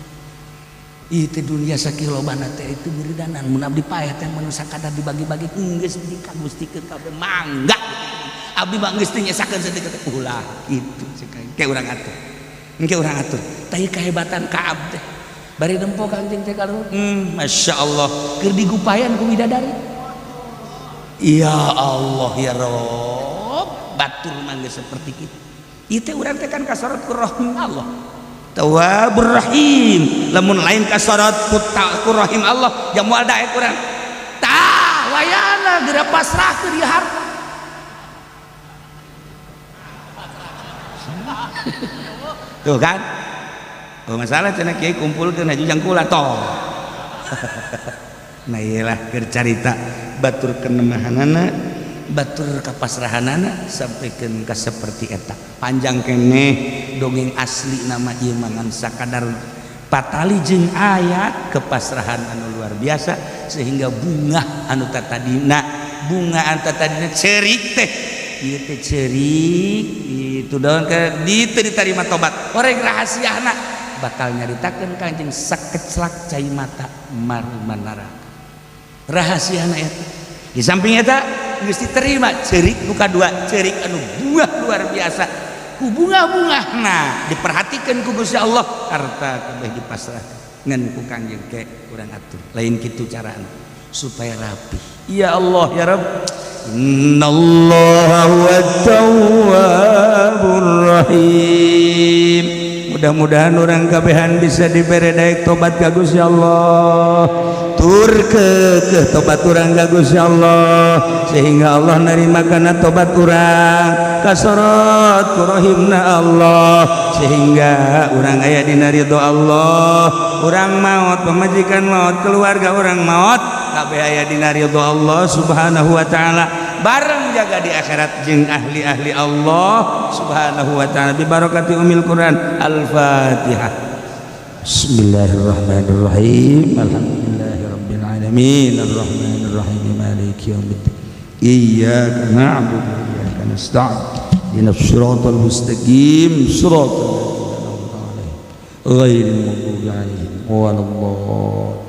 ieu teh dunia sakieu lobana teh itu beuridanan mun abdi paeh teh mun sakadar dibagi-bagi geus dikagustikeun kabeh mangga abdi mah geus teu nyesakeun saeutik ulah kitu cek aing ke urang atur engke urang atur tah kehebatan Ka'ab teh bari nempo Kangjeng teh kaluhur Masya Allah keur digupayan ku bidadari. Ya Allah ya Rob batur mah geus seperti kitu ieu teh urang teh kan kasorot ku rahim Allah Tawwabur Rahim lamun lain kasorot ku rahim Allah jang moal daek urang tah wayana geura pasrahkeun ieu harta. Tuh kan oh masalah cenah kiai kumpulkeun haji jang kula toh. Nah iyalah keur carita batur kenemahanana batur kapasrahanana sampaikan ka seperti eta panjang keneh dongeng asli nama ieu mah ngan sakadar patali jeung ayat kepasrahan anu luar biasa sehingga bunga anu tatadina bunga anu tatadina ceurik teh ieu teh ceurik itu daun ke ditu ditarima tobat oreng rahasiana bakal nyaritakeun Kangjeng sakeclak cai mata marmanaraka rahasiana eta di samping eta geus diterima ceurik nu kadua ceurik anu buah luar biasa ku bunga-bungahna diperhatikeun ku Gusti Allah harta kabeh dipasrahkeun ngan ku Kangjeng ke urang atur lain kitu carana supaya rapi. Ya Allah ya Rabb innallaha huwat tawwabur rahim. Mudah-mudahan orang kabehan bisa dibere daek tobat ka Gusti Allah tur ke tobat urang ka Gusti Allah sehingga Allah nerima kana tobat urang kasorot ku rahimna Allah sehingga urang aya dina ridho Allah urang maot pamajikan maot keluarga urang maot kabeh aya dina ridho Allah Subhanahu wa taala bareng jaga di akhirat jeung ahli-ahli Allah Subhanahu wa taala bi barakati umil Quran. Al-Fatihah. Bismillahirrahmanirrahim. Alhamdulillahirabbil alamin, arrahmanirrahim, maliki yaumiddin, iyyaka na'budu wa iyyaka nasta'in, ihdinas siratal mustaqim, siratal ladzina an'amta 'alaihim ghairil maghdubi 'alaihim waladdallin.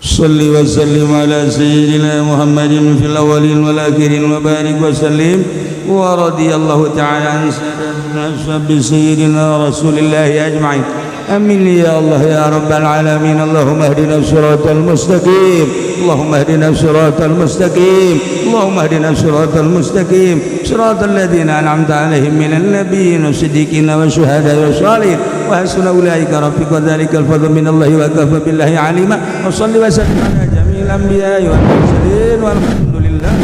صل وسلم على سيدنا محمد في الأولين والآخرين وبارك وسلم. ورضي الله تعالى عن سادتنا أصحاب سيدنا رسول الله أجمعين. آمين يا الله يا رب العالمين. اللهم اهدنا الصراط المستقيم، اللهم اهدنا الصراط المستقيم، اللهم اهدنا الصراط المستقيم، صراط الذين أنعمت عليهم من النبيين والصديقين والشهداء والصالحين، وحسن أولئك رفيقا. ذلك الفضل من الله وكفى بالله عليما. وصل وسلم على جميع الأنبياء والمرسلين، والحمد لله.